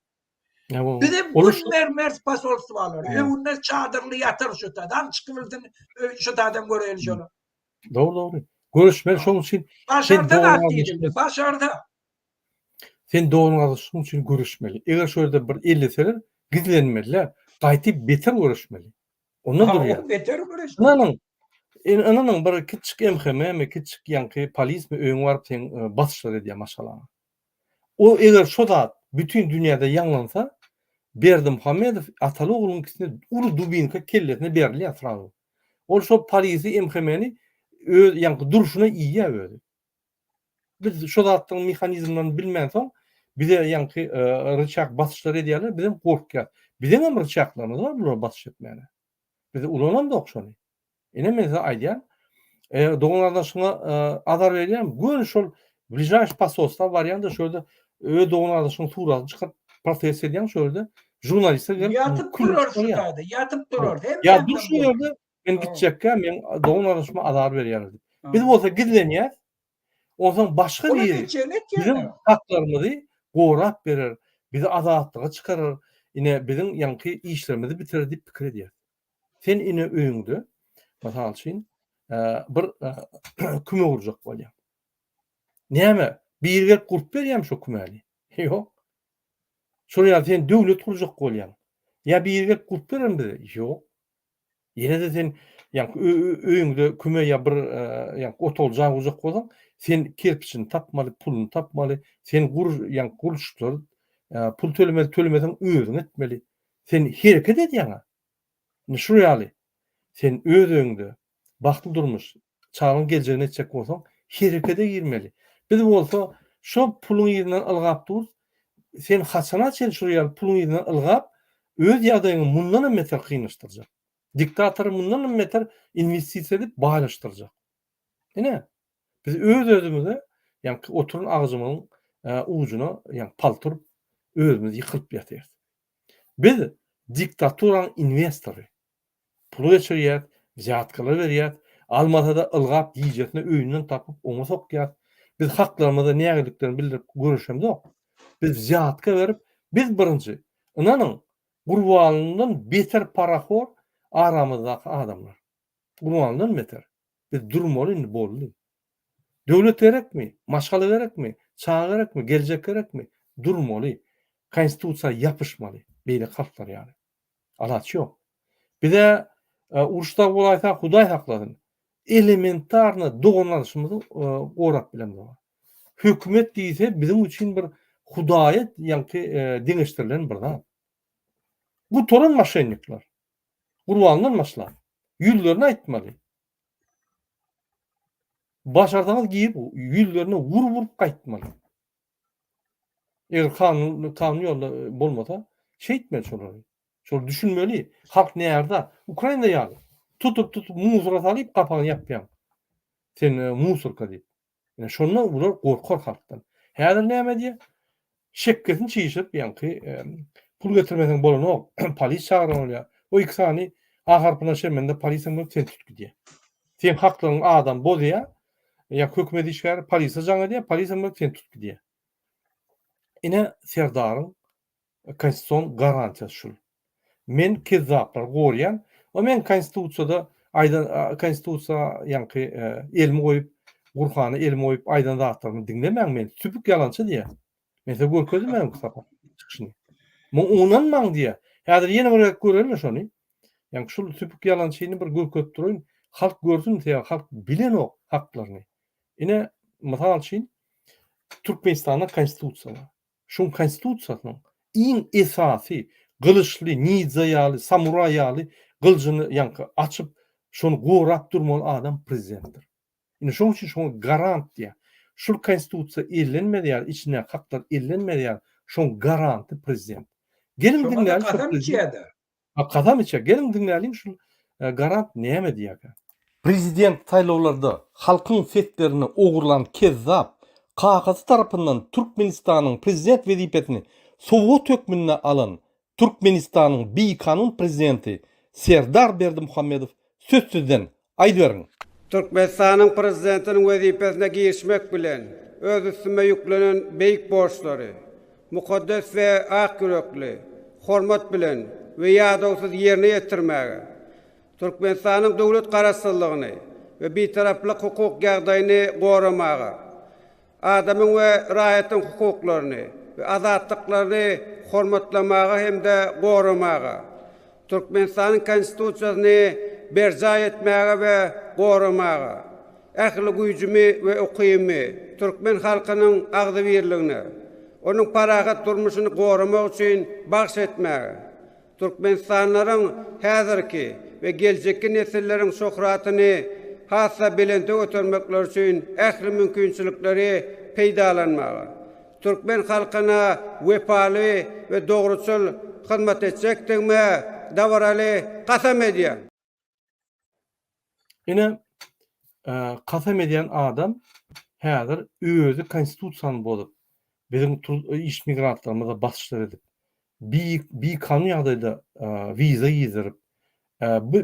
Bizem gün bermeris posolstwalary. Öňünde çadyrly ýatar şu taýda. Hany çykyp bilsin, şu taýdan göreýin şony. Dogry, dogry. Görüşmeli şoň üçin. Başarda zat diýdim. Başarda. Sen dogan-gardaşlygyň üçin göreşmeli. Eger şu ýerde bir elleseler, gizlenmeliler. Gaýty beter göreşmeli. Onda durýar. Beter göreş. Ynanyň, ynanyň bir kiçjik MHM-mi, kiçjik ýaňky polismi öýüňe baryp seň e, basyşlar edýär maşgalaňa. O eger şo zat bütin dünýäde ýaňlansa, Berdimuhamedow ataly ogluň ikisine uly dubinka kellesine berilýär srazu. Ol şo polisi MHM-ni öz ýaňky durşuna iýýär özi. Biz şo zatlaryň mehanizmlerini bilmänsoň, bize ýaňky e, ryçak basyşlar edýärler, bizem gorkýas. Biziň hem ryçaklarymyz bar bulara basyş etmäne. Biz ulanamzok şony. Ine men size aýdýan, e, dogan gardaşyňa e, azar berýän, göni şol bližaýşy posolstwa barýan-da şo ýerde öz dogan gardaşyňyň suratyny çykaryp protest edýän şo ýerde žurnalistler gelip ýatyp durar şu taýda, ýatyp durar. Ýa dur şu ýerde Men gitjekkä meň dogan gardaşyma azar berýärler diýip. Biz bolsa gizlenýäs. Onsoň başga biri biziň haklarymyzy gorap berer, bizi azatlyga çykarar, ine biziň ýaňky işlerimizi bitirer diýip pikir edýäs. Sen ine öýüňde, mysal üçin, bir küme gurjak bolýaň. Näme, biri gelip gurup berýärmi şo kümäni? Ýok. Şol ýaly sen döwlet gurjak bolýaň. Ýa biri gelip gurup berermi bize? Ýok. Ýene-de sen ýaňky öýüňde küme ýa bir ýaňky otagly jaý gurjak bolsaň, sen kerpiçini tapmaly, puluny tapmaly, sen gur ýaňky gurluşykçylara pul tölemeli, tölemeseň özüň etmeli. Sen hereket edýäň-ä. Indi şul ýaly, sen öz öýüňde bagtly durmuş, çagaň geljegini etjek bolsaň, herekete girmeli. Biz bolsa şo puluň yzyndan ylgap durus. Sen haçana çenli şul ýaly puluň yzyndan ylgap, öz ýagdaýyňy mundan hem beter kynlaşdyrjak. Diktatory mundan hem beter inwestisiýa edip baýlaşdyrjak. Ine, biz öz-özümize, ýaňky oturan agajymyzyň ujuna, ýaňky palta urup, özümiz ýykylyp ýatyrys. Biz diktaturanyň inwestory. Pul geçirýäs, wzýatkalar berýäs, almasa-da ylgap gijesine öýünden tapyp oňa sokýas. Biz haklarymyza nägiliklerini bildirip göreşemzok. Biz wzýatka berip, biz birinji, ynanyň, Gurbanlydan beter parahor aramyzdaky adamlar. Gurbanlydan beter. Biz durmaly indi boldy. Döwlet gerekmi? Maşgala gerekmi? Çaga gerekmi? Geljek gerekmi? Durmaly. Konstitusiýa ýapyşmaly. Beýleki halklar ýaly. Alaç ýok. Bize uruş dagy bolaýsa Hudaý saklasyn. Elementarno dogan-gardaşymyzy gorap bilemzok. Hökümet diýse biziň üçin bir Hudaýa ýaňky deňeşdirilen bir zat. Gutaran moşennikler. Gurbandan başlap. Ýüzlerine aýtmaly. Başarsaňyz girip ýüzlerine urup-urup gaýtmaly. Eger kanun kanun ýolda bolmasa, şeýtmeli şolary. Şol düşünmeli. Halk närde? Ukraina ýaly. Tutup tutup musora salyp gapagyny ýapýaň. Sen musorka diýip. Ine şonda bular gorkar halkdan. Häzir näme edýär? Şekgesini çişirip ýaňky pul getirmeseň bolanok, polis çagyran bolýar. O iki sany A harpyndan şermende polisiýa bolup seni tutup gidýär. Sen haklaryňy adam bozýar, ýa hökümet işgäri polisiýa jaň edýär, polisiýa bolup seni tutup gidýär. Ine Serdaryň konstitusion garantiýasy şul. Men kezzaplary gorýan. O men konstitusiýada aýdan konstitusiýa ýaňky elimi goýup Gurhana elimi goýup aýdan zatlarymy diňlemäň men süpük ýalançy diýýär. Men size görkezdim öňki sapar çykyşyny. Muňa ynanmaň diýýär. Häzir ýene bir gezek göreli şony. Ýaňky şul süpük ýalançyny bir görkezip duraýyn. Halk görsün sebäbi halk bilenok haklaryny. Ine mysal üçin Türkmenistanda konstitusiýa bar. Şuň konstitusiýasynyň iň esasy gylyçly nidza ýaly samuraý ýaly gylyjyny ýaňky açyp şony gorap durmaly adam prezidentdir. Indi şoň üçin şoňa garant diýýär. Şul konstitusiýa ellenmez ýaly içindäki haklar ellenmez ýaly şoň garanty prezident. Geliň diňläliň şo prezident. Ha kasam içýär. Geliň diňläliň şul garant näme diýýärkä. Prezident saýlawlarda halkyň seslerini ogurlan kezzap kakasy tarapyndan Türkmenistanyň prezident wezipesini sowgat hökmünde alan Türkmenistanyň bikanun prezidenti Serdar Berdimuhamedow söz sizden Aýdyberiň. Türkmenistanyň Prezidentiniň wezipesine girişmek bilen, öz üstüme ýüklenen beýik borçlary mukaddes we ak ýürekli, hormat bilen we ýadawsyz ýerine ýetirmäge, Türkmenistanyň döwlet Garaşsyzlygyny we Bitaraplyk hukuk ýagdaýyny goramaga, adamyň we raýatyň hukuklaryny we azatlyklaryny hormatlamaga hem-de goramaga, Türkmenistanyň Konstitusiýasyny berjaý etmäge we goramaga, ähli güýjümi we ukybymy türkmen halkynyň agzybirligine, onuň parahat durmuşyny goramak üçin bagyş etmäge, Türkmenistanlylaryň häzirki we geljekki nesilleriň şöhratyny has-da belente götermekleri üçin ähli mümkinçilikleri peýdalanmaga, türkmen halkyna wepaly we dogruçyl hyzmat etjekdigime dabaraly kasam edýän. Ine, kasam edýän adam häzir özi konstitusiýany bozup, biziň iş migrantlarymyza basyşlar edip, bikanun ýagdaýda wiza gizdirip,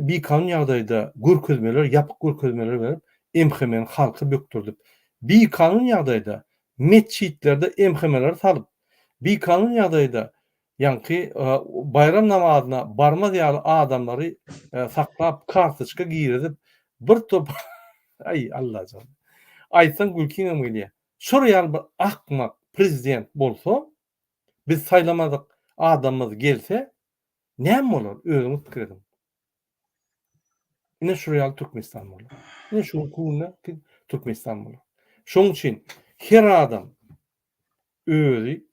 bikanun ýagdaýda görkezmeler, ýapyk görkezmeler berip, MHM-ni halka bökdürdip, bikanun ýagdaýda metjitlerde MHM-leri salyp, bikanun ýagdaýda ýaňky baýram namazyna barmaz ýaly adamlary saklap, kartoçka girizip, bir topar, aý, Allajan, aýtsaň gülkiňem gelýär. Şor ýaly bir akmak prezident bolsa, biz saýlamadyk adamymyz gelse, näme bolar, özüňiz pikir ediň. Ine şur ýaly Türkmenistan bolar. Ine şu günde Türkmenistan bolar. Şonuň üçin her adam özi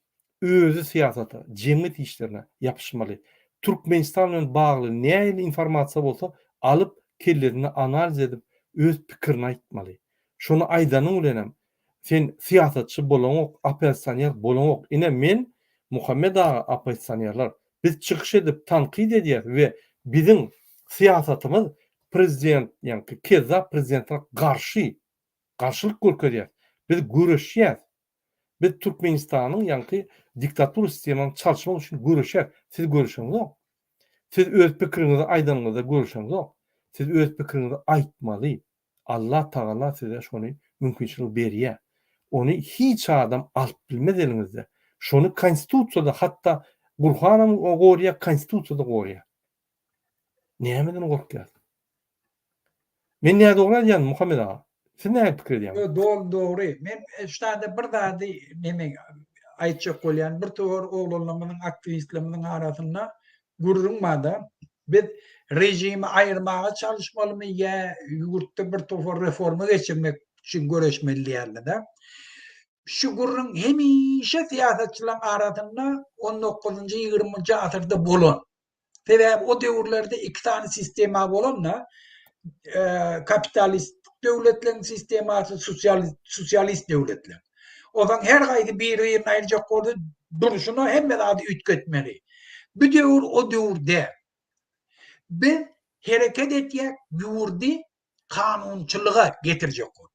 özi syýasata, jemgyýet işlerine ýapyşmaly. Türkmenistan bilen bagly nähili informasiýa bolsa alyp kellesinde analiz edip öz pikirini aýtmaly. Şony aýdanyň bilenem sen syýasatçy bolaňok, oppozisioner bolaňok. Ine men Muhammet aga oppozisionerler. Biz çykyş edip tankyt edýäs we biziň syýasatymyz prezident ýaňky kezzap prezidentine garşy garşylyk görkezýäs. Biz göreşýäs. Biz Türkmenistanyň ýaňky diktatura sistemany çalyşmak üçin göreşýäs. Siz göreşeňzok. Siz öz pikiriňizi aýdanyňyzda göreşeňzok. Siz öz pikiriňizi aýtmaly. Allah Tagala size şony mümkinçilik berýär. Ony hiç adam alyp bilmez eliňizde. Şony konstitusiýada hatda Gurhanam gorýar, konstitusiýada gorýar. Nämeden gorkýas? Men nädogry aýdýan Muhammet aga? Siz nähili pikir edýäňiz? Ýok, doly dogry. Men şu taýda bir zady neme aýtjak bolýan. Bir towar oglanlarymyzyň, aktiwistlerimiziň arasynda gürrüň barda. Biz režimi aýyrmaga çalyşmalymy ýa ýurtda bir topar reforma geçirmek üçin göreşmeli diýýärler-de. Şu gürrüň hemişe syýasatçylaryň arasynda on dokuzynjy, ýigriminji asyrda bolan. Sebäbi o döwürlerde iki sany sistema bolanda, kapitalist döwletleriň sistemasy, sosialist döwletler. Onsoň her haýsy biri-birini aýyrjak bolsa, durşuna hemme zady üýtgetmeli. Bu döwür o döwür däl. Biz hereket etýäk ýurdy kanunçylyga getirjek bolup.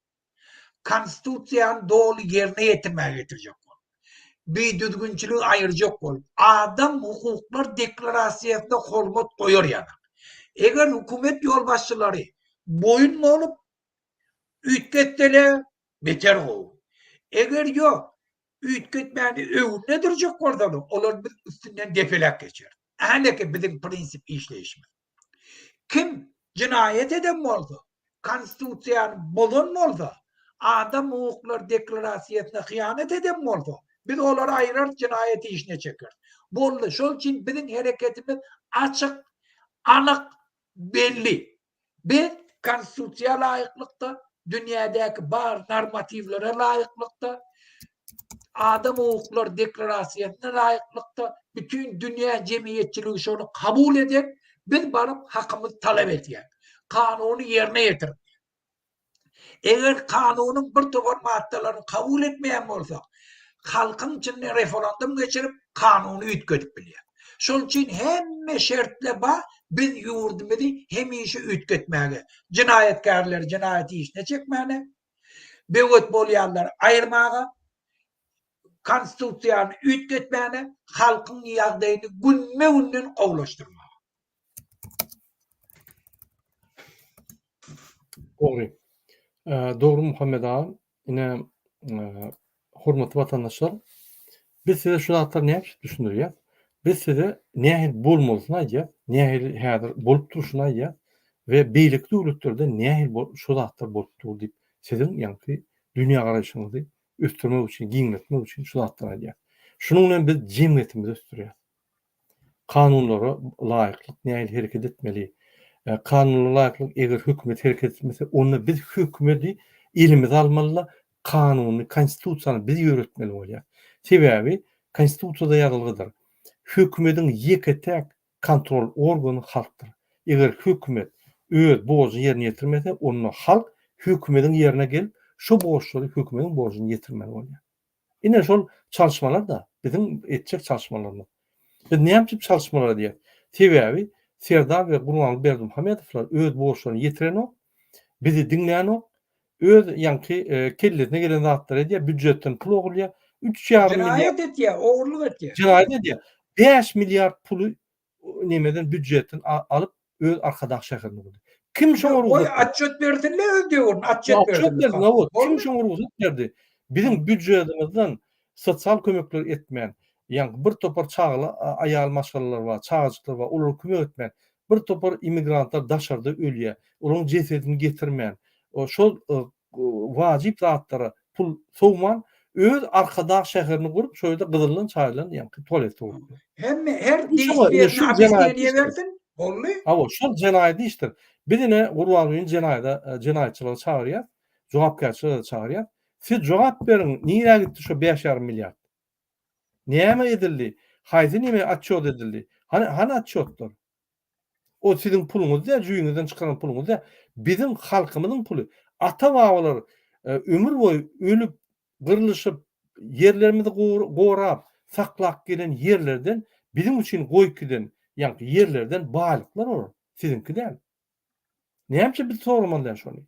Konstitusiýany doly ýerine ýetirmäge getirjek bolup. Bidüzgünçiligi aýyrjak bolup. Adam hukuklar deklarasiýasyna hormat goýar ýaly. Eger hökümet ýolbaşçylary boýun bolup üýtgetseler beter gowy. Eger ýok üýtgetmäni öňünde durjak bolsalar olar biz üstünden depeläp geçer. Häleki biziň prinsip işleýşimiz. Kim jenaýat eden bolsa, konstitusiýany bozan bolsa, adam hukuklary deklarasiýasyna hyýanat eden bolsa, biz olary aýyrarys, jenaýat işine çekeris. Boldy. Şol üçin biziň hereketimiz açyk, anyk, belli. Biz Konstitusiýa laýyklykda, dünýädäki bar normatiwlere laýyklykda, adam hukuklary deklarasiýasyna laýyklykda, bütin dünýä jemgyýetçiligi şony kabul eden, biz baryp hakymyzy talap edýäris. Kanuny ýerine ýetirip. Eger kanunyň bir topar maddalaryny kabul etmeýän bolsak, halkyň içinde referendum geçirip, kanuny üýtgedip bilýär. Şol üçin hemme şertler bar, biz ýurdumyzy hemişe üýtgetmäge, jenaýatkärleri jenaýat işine çekmäne, böwet bolýanlary aýyrmaga, konstitusiýany üýtgetmäne, halkyň ýagdaýyny günbe-günden gowulaşdyrmaga. Dogry. Dogry Muhammet aga. Ine, hormatly watandaşlar, biz size şu zatlary näme üçin düşündirýäs? Biz size nähili bolmalysyny aýdýas, nähili häzir bolup durşuny aýdýas we beýleki döwletlerde nähili şu zatlar bolup dur diýip, siziň ýaňky dünýägaraýşyňyzy ösdürmek üçin, giňeltmek üçin şu zatlary aýdýas. Şunuň bilen biz jemgyýetimizi ösdürýäs. Kanunlara laýyklyk nähili hereket etmeli? Kanunlara laýyklyk eger hökümet hereket etmese, onda biz hökümedi elimize almaly-da, kanuny, konstitusiýany biz ýöretmeli bolýar. Sebäbi konstitusiýada ýazylgydyr. Hökümediň ýeke-täk kontrol organy halkdyr. Eger hökümet öz borjuny ýerine ýetirmese, onda halk hökümediň ýerine gelip, şo borçlary hökümediň borjuny ýetirmeli bolýar. Ine şol çalyşmalar-da biziň etjek çalyşmalarymyz. Biz näme üçin çalyşmalar edýäris? Sebäbi Serdar we Gurbanguly Berdimuhamedowlar öz borçlaryny ýetirenok, bizi diňlänok, öz ýaňky kellesine gelen zatlary edýär, býujetden pul ogurlaýar. Üç ýarym milliard. Jenaýat edýär, ogurlyk edýär. Jenaýat edýär. 5 milliard puly nemeden býujetden alyp öz Arkadag şäherinde gurdy. Kim şoňa rugsat berdi? Goý atçot bersinler öz döwründe atçot bersinler. Kim şoňa rugsat berdi? Biziň býujetimizden sosial kömekler etmän, ýaňky bir topar çagaly aýal maşgalalar bar, çagajyklar bar, olara kömek etmän, bir topar immigrantlar daşarda ölýär, olaryň jesedini getirmän, şol wajyp zatlara pul sowman, öz Arkadag şäherini gurup, şo ýerde gyzyldan çaýylan ýaňky tualet gurupdyr. Hemme her degişli ýerine obýasneniýe bersin, boldy. Hawa, şol jenaýat işdir. Biz ine Gurbangulyny jenaýada jenaýatçylyga çagyrýas, jogapkärçilige çagyrýas. Siz jogap beriň, nirä gitdi şo bäş ýarym milliard? Näme edildi? Haýsy neme otçýot edildi? Hany hany otçýotlar? O siziň puluňyz däl, jübiňizden çykaran puluňyz däl. Biziň halkymyzyň puly. Ata-babalar ömür boýy ölüp, gyrlyşyp, ýerlerimizi gorap, saklap gelen ýerlerden biziň üçin goýup giden, ýaňky ýerlerden baýlyklar olar. Siziňki däl. Näme üçin biz soramaly däl şony?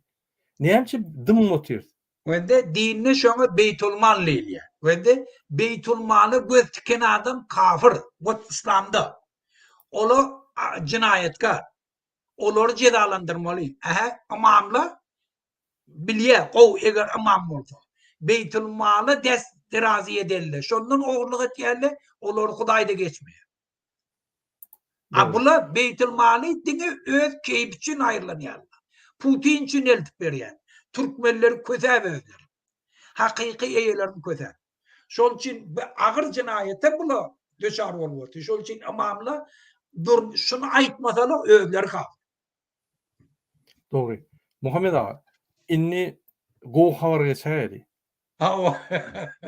Näme üçin dymyp otyrys? Wende dinde şoňa beýtulmal diýilýär. Wende beýtulmala göz tiken adam kafir. Ot yslamda. Ola jenaýatkar. Olary jezalandyrmaly. Ähä, ymamlar bilýär, gowy eger ymam bolsa. Beýtulmala dest derazi edende, şondan ogurlyk etýärler, olary Hudaý-da geçmeýär. A bular beýtulmaly diňe öz keýpi üçin aýrylanýarlar. Putin üçin eltip berýär. Türkmenleri kösäp özleri. Hakyky eýelerini kösäp. Şol üçin bu agyr jenaýata bular duçar bolup otyr. Şol üçin ymamlar dur şuny aýtmasalar özleri kafir. Dogry. Muhammet aga, indi gowy habar geçäýeli. Hawa.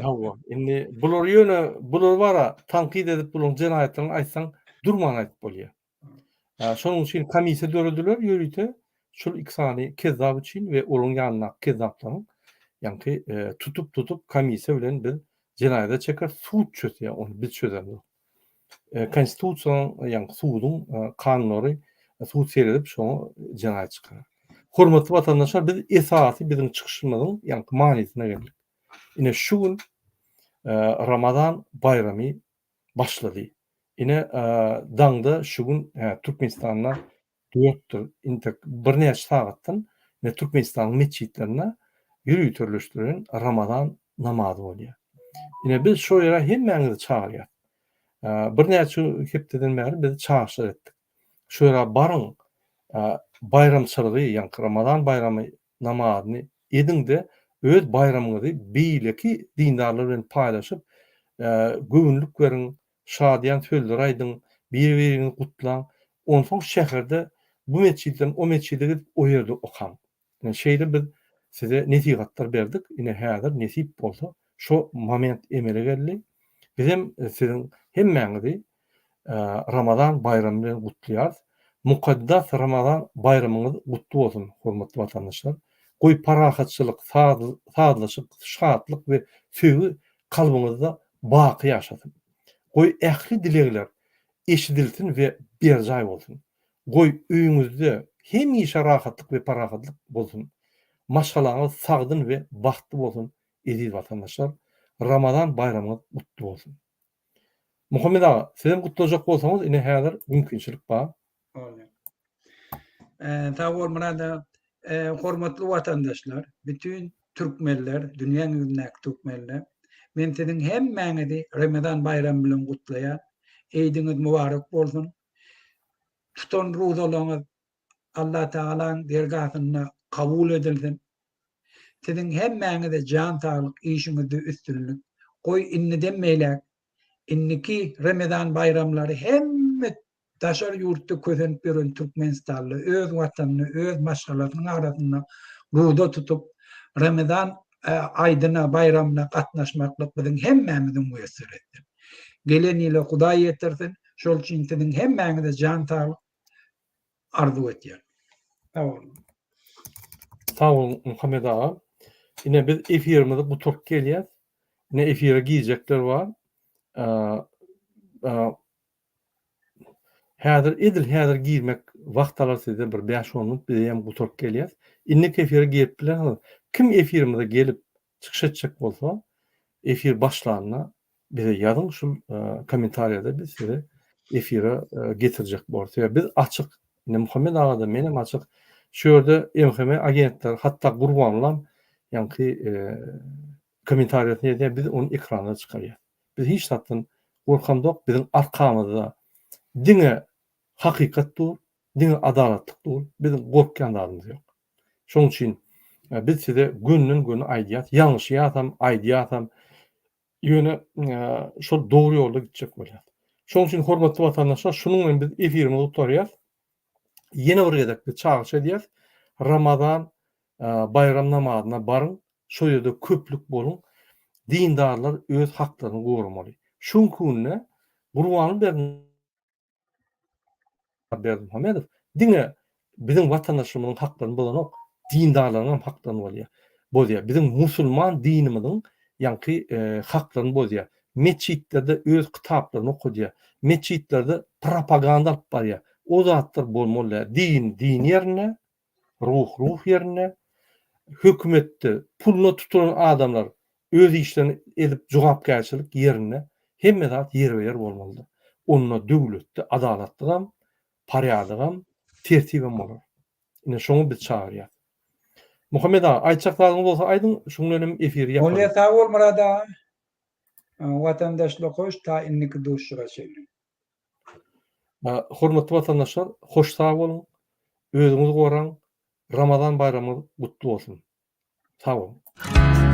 Hawa. Indi bulary ýöne bulary bara tankyt edip bularyň jenaýatlaryny aýtsaň durman aýdyp bolýar. Şonuň üçin komissiýa dörediler ýörite şol iki sany kezzap üçin we olaryň ýanyndaky kezzaplaryň ýaňky tutup-tutup komissiýa bilen biz jenaýata çekeris, sud çözýär ony, biz çözemzok. Konstitusiýanyň ýaňky suduň kanunlary sud seredip şoňa jenaýat çykarar. Hormatly watandaşlar biz esasy biziň çykyşymyzyň ýaňky manysyna geldik. Ine şu gün Ramazan baýramy başlady. Ine daňda şu gün Türkmenistanda dörtdir intek birnäçe sagatdan ine Türkmenistanyň metjitlerinde ýöriteleşdirilen Ramazan namazy bolýar. Ine biz şo ýere hemmäňizi çagyrýas. Birnäçe hepdeden bäri biz çagyryşlar etdik. Şo ýere baryň, baýramçylygy, ýaňky Ramazan baýramy namazyny ediň-de, öz baýramyňyzy beýleki dindarlar bilen paýlaşyp, göwünlik beriň, şadyýan sözler aýdyň, biri-biriňizi gutlaň. Onsoň şäherde bu metjitden o metjide gidip, o ýerde okaň. Ine, şeýle biz size nesihatlar berdik. Ine, häzir nesip bolsa, şo moment emele geldi. Bizem siziň hemmäňizi Ramazan baýramy bilen gutlaýarys. Mukaddas Ramazan baýramyňyz gutly bolsun, hormatly watandaşlar! Goý, parahatçylyk, sazlaşyk, şatlyk we söýgi kalbyňyzda baky ýaşasyn! Goý, ähli dilegler eşidilsin we berjaý bolsun! Goý, öýüňizde hemişe rahatlyk we parahatlyk bolsun! Maşgalaňyz sagdyn we bagtly bolsun, eziz watandaşlar! Ramazan baýramyňyz gutly bolsun! Muhammet aga, sizem gutlajak bolsaňyz, ine häzir mümkinçilik bar. Bolýar. Sag bol Myrat aga. Hormatly watandaşlar, bütin türkmenler, dünýäň ýüzündäki türkmenler, men siziň hemmäňizi Remezan baýramy bilen gutlaýan. Eýdiňiz mübarek bolsun. Tutan ruzalaryňyz Allatagalaň dergahynda kabul edilsin. Siziň hemmäňize jan saglyk, işiňizde üstünlik. Goý indiden beýläk indiki Remezan baýramlary hemme daşary ýurtda kösenip ýören türkmenistanly öz watanynda, öz maşgalasynyň arasynda ruza tutup Remezan aýdyna, baýramyna gatnaşmaklyk biziň hemmämiziň miýesser etsin. Gelen ýyla Hudaý ýetirsin. Şol üçin siziň hemmäňize jan saglyk, arzuw etýän. Sag boluň. Sag boluň Muhammet aga. Ine biz efirimizi gutaryp gelýäs. Ine efire girjekler bar. Häzir edil häzir girmek wagt alar sizde bir 5-10 minut biz hem gutaryp gelýäs. Indiki efire girip bilersiňiz. Kim efirimize gelip çykyş etjek bolsa efir başlanda bize ýazyň şul kommentariýada biz sizi efire getirjek borus. Sebäbi biz açyk. Indi Muhammet aga-da menem açyk. Şu ýerde MHM agentleri hatda Gurbanlam ýaňky kommentariýasyny ýazýar biz ony ekrana çykarýas. Biz hiç zatdan gorkamzok biziň arkamyzda diňe hakykat dur, diňe adalatlyk dur. Biziň gorkýan zadymyz ýok. Şonuň üçin biz size gönden-göni aýdýas, ýalňyşýasam, aýdýasam, ýöne şol dogry ýolda gitjek bolýas. Şonuň üçin hormatly watandaşlar, şunuň bilen biz efirimizi gutarýas. Ýene bir gezek biz çagyryş edýäs. Ramazan baýram namazyna baryň, şo ýerde köplük boluň. Dindarlar öz haklaryny goramaly. Şu günki günde Gurbanguly Berdimuhamedow diňe biziň watandaşlarymyzyň haklaryny bozanok, dindarlaryň hem haklaryny bolýar, bozýar. Biziň musulman dinimiziň ýaňky haklaryny bozýar. Metjitlerde öz kitaplaryny okadýar. Metjitlerde propaganda alyp barýar. O zatlar bolmaly däl. Din din ýerinde, Ruh ruh ýerinde. Hökümetde puluna tutulan adamlar öz işlerini edip jogapkärçilik ýerinde. Hemme zat ýerbe-ýer bolmalydyr. Onda döwletde adalatlygam, porýadygam, tertibem bolar. Ine şoňa biz çagyrýas. Muhammet aga, aýtjak zadyňyz bolsa aýdyň, şuň bilen hem efiri ýapalyň. Bolýa sag bol Myrat aga. Watandaşlar hoş ta indiki duşuşyga çenli. Hormatly watandaşlar, hoş sag boluň, özüňizi goraň, Ramazan baýramyňyz gutly bolsun! Sag boluň!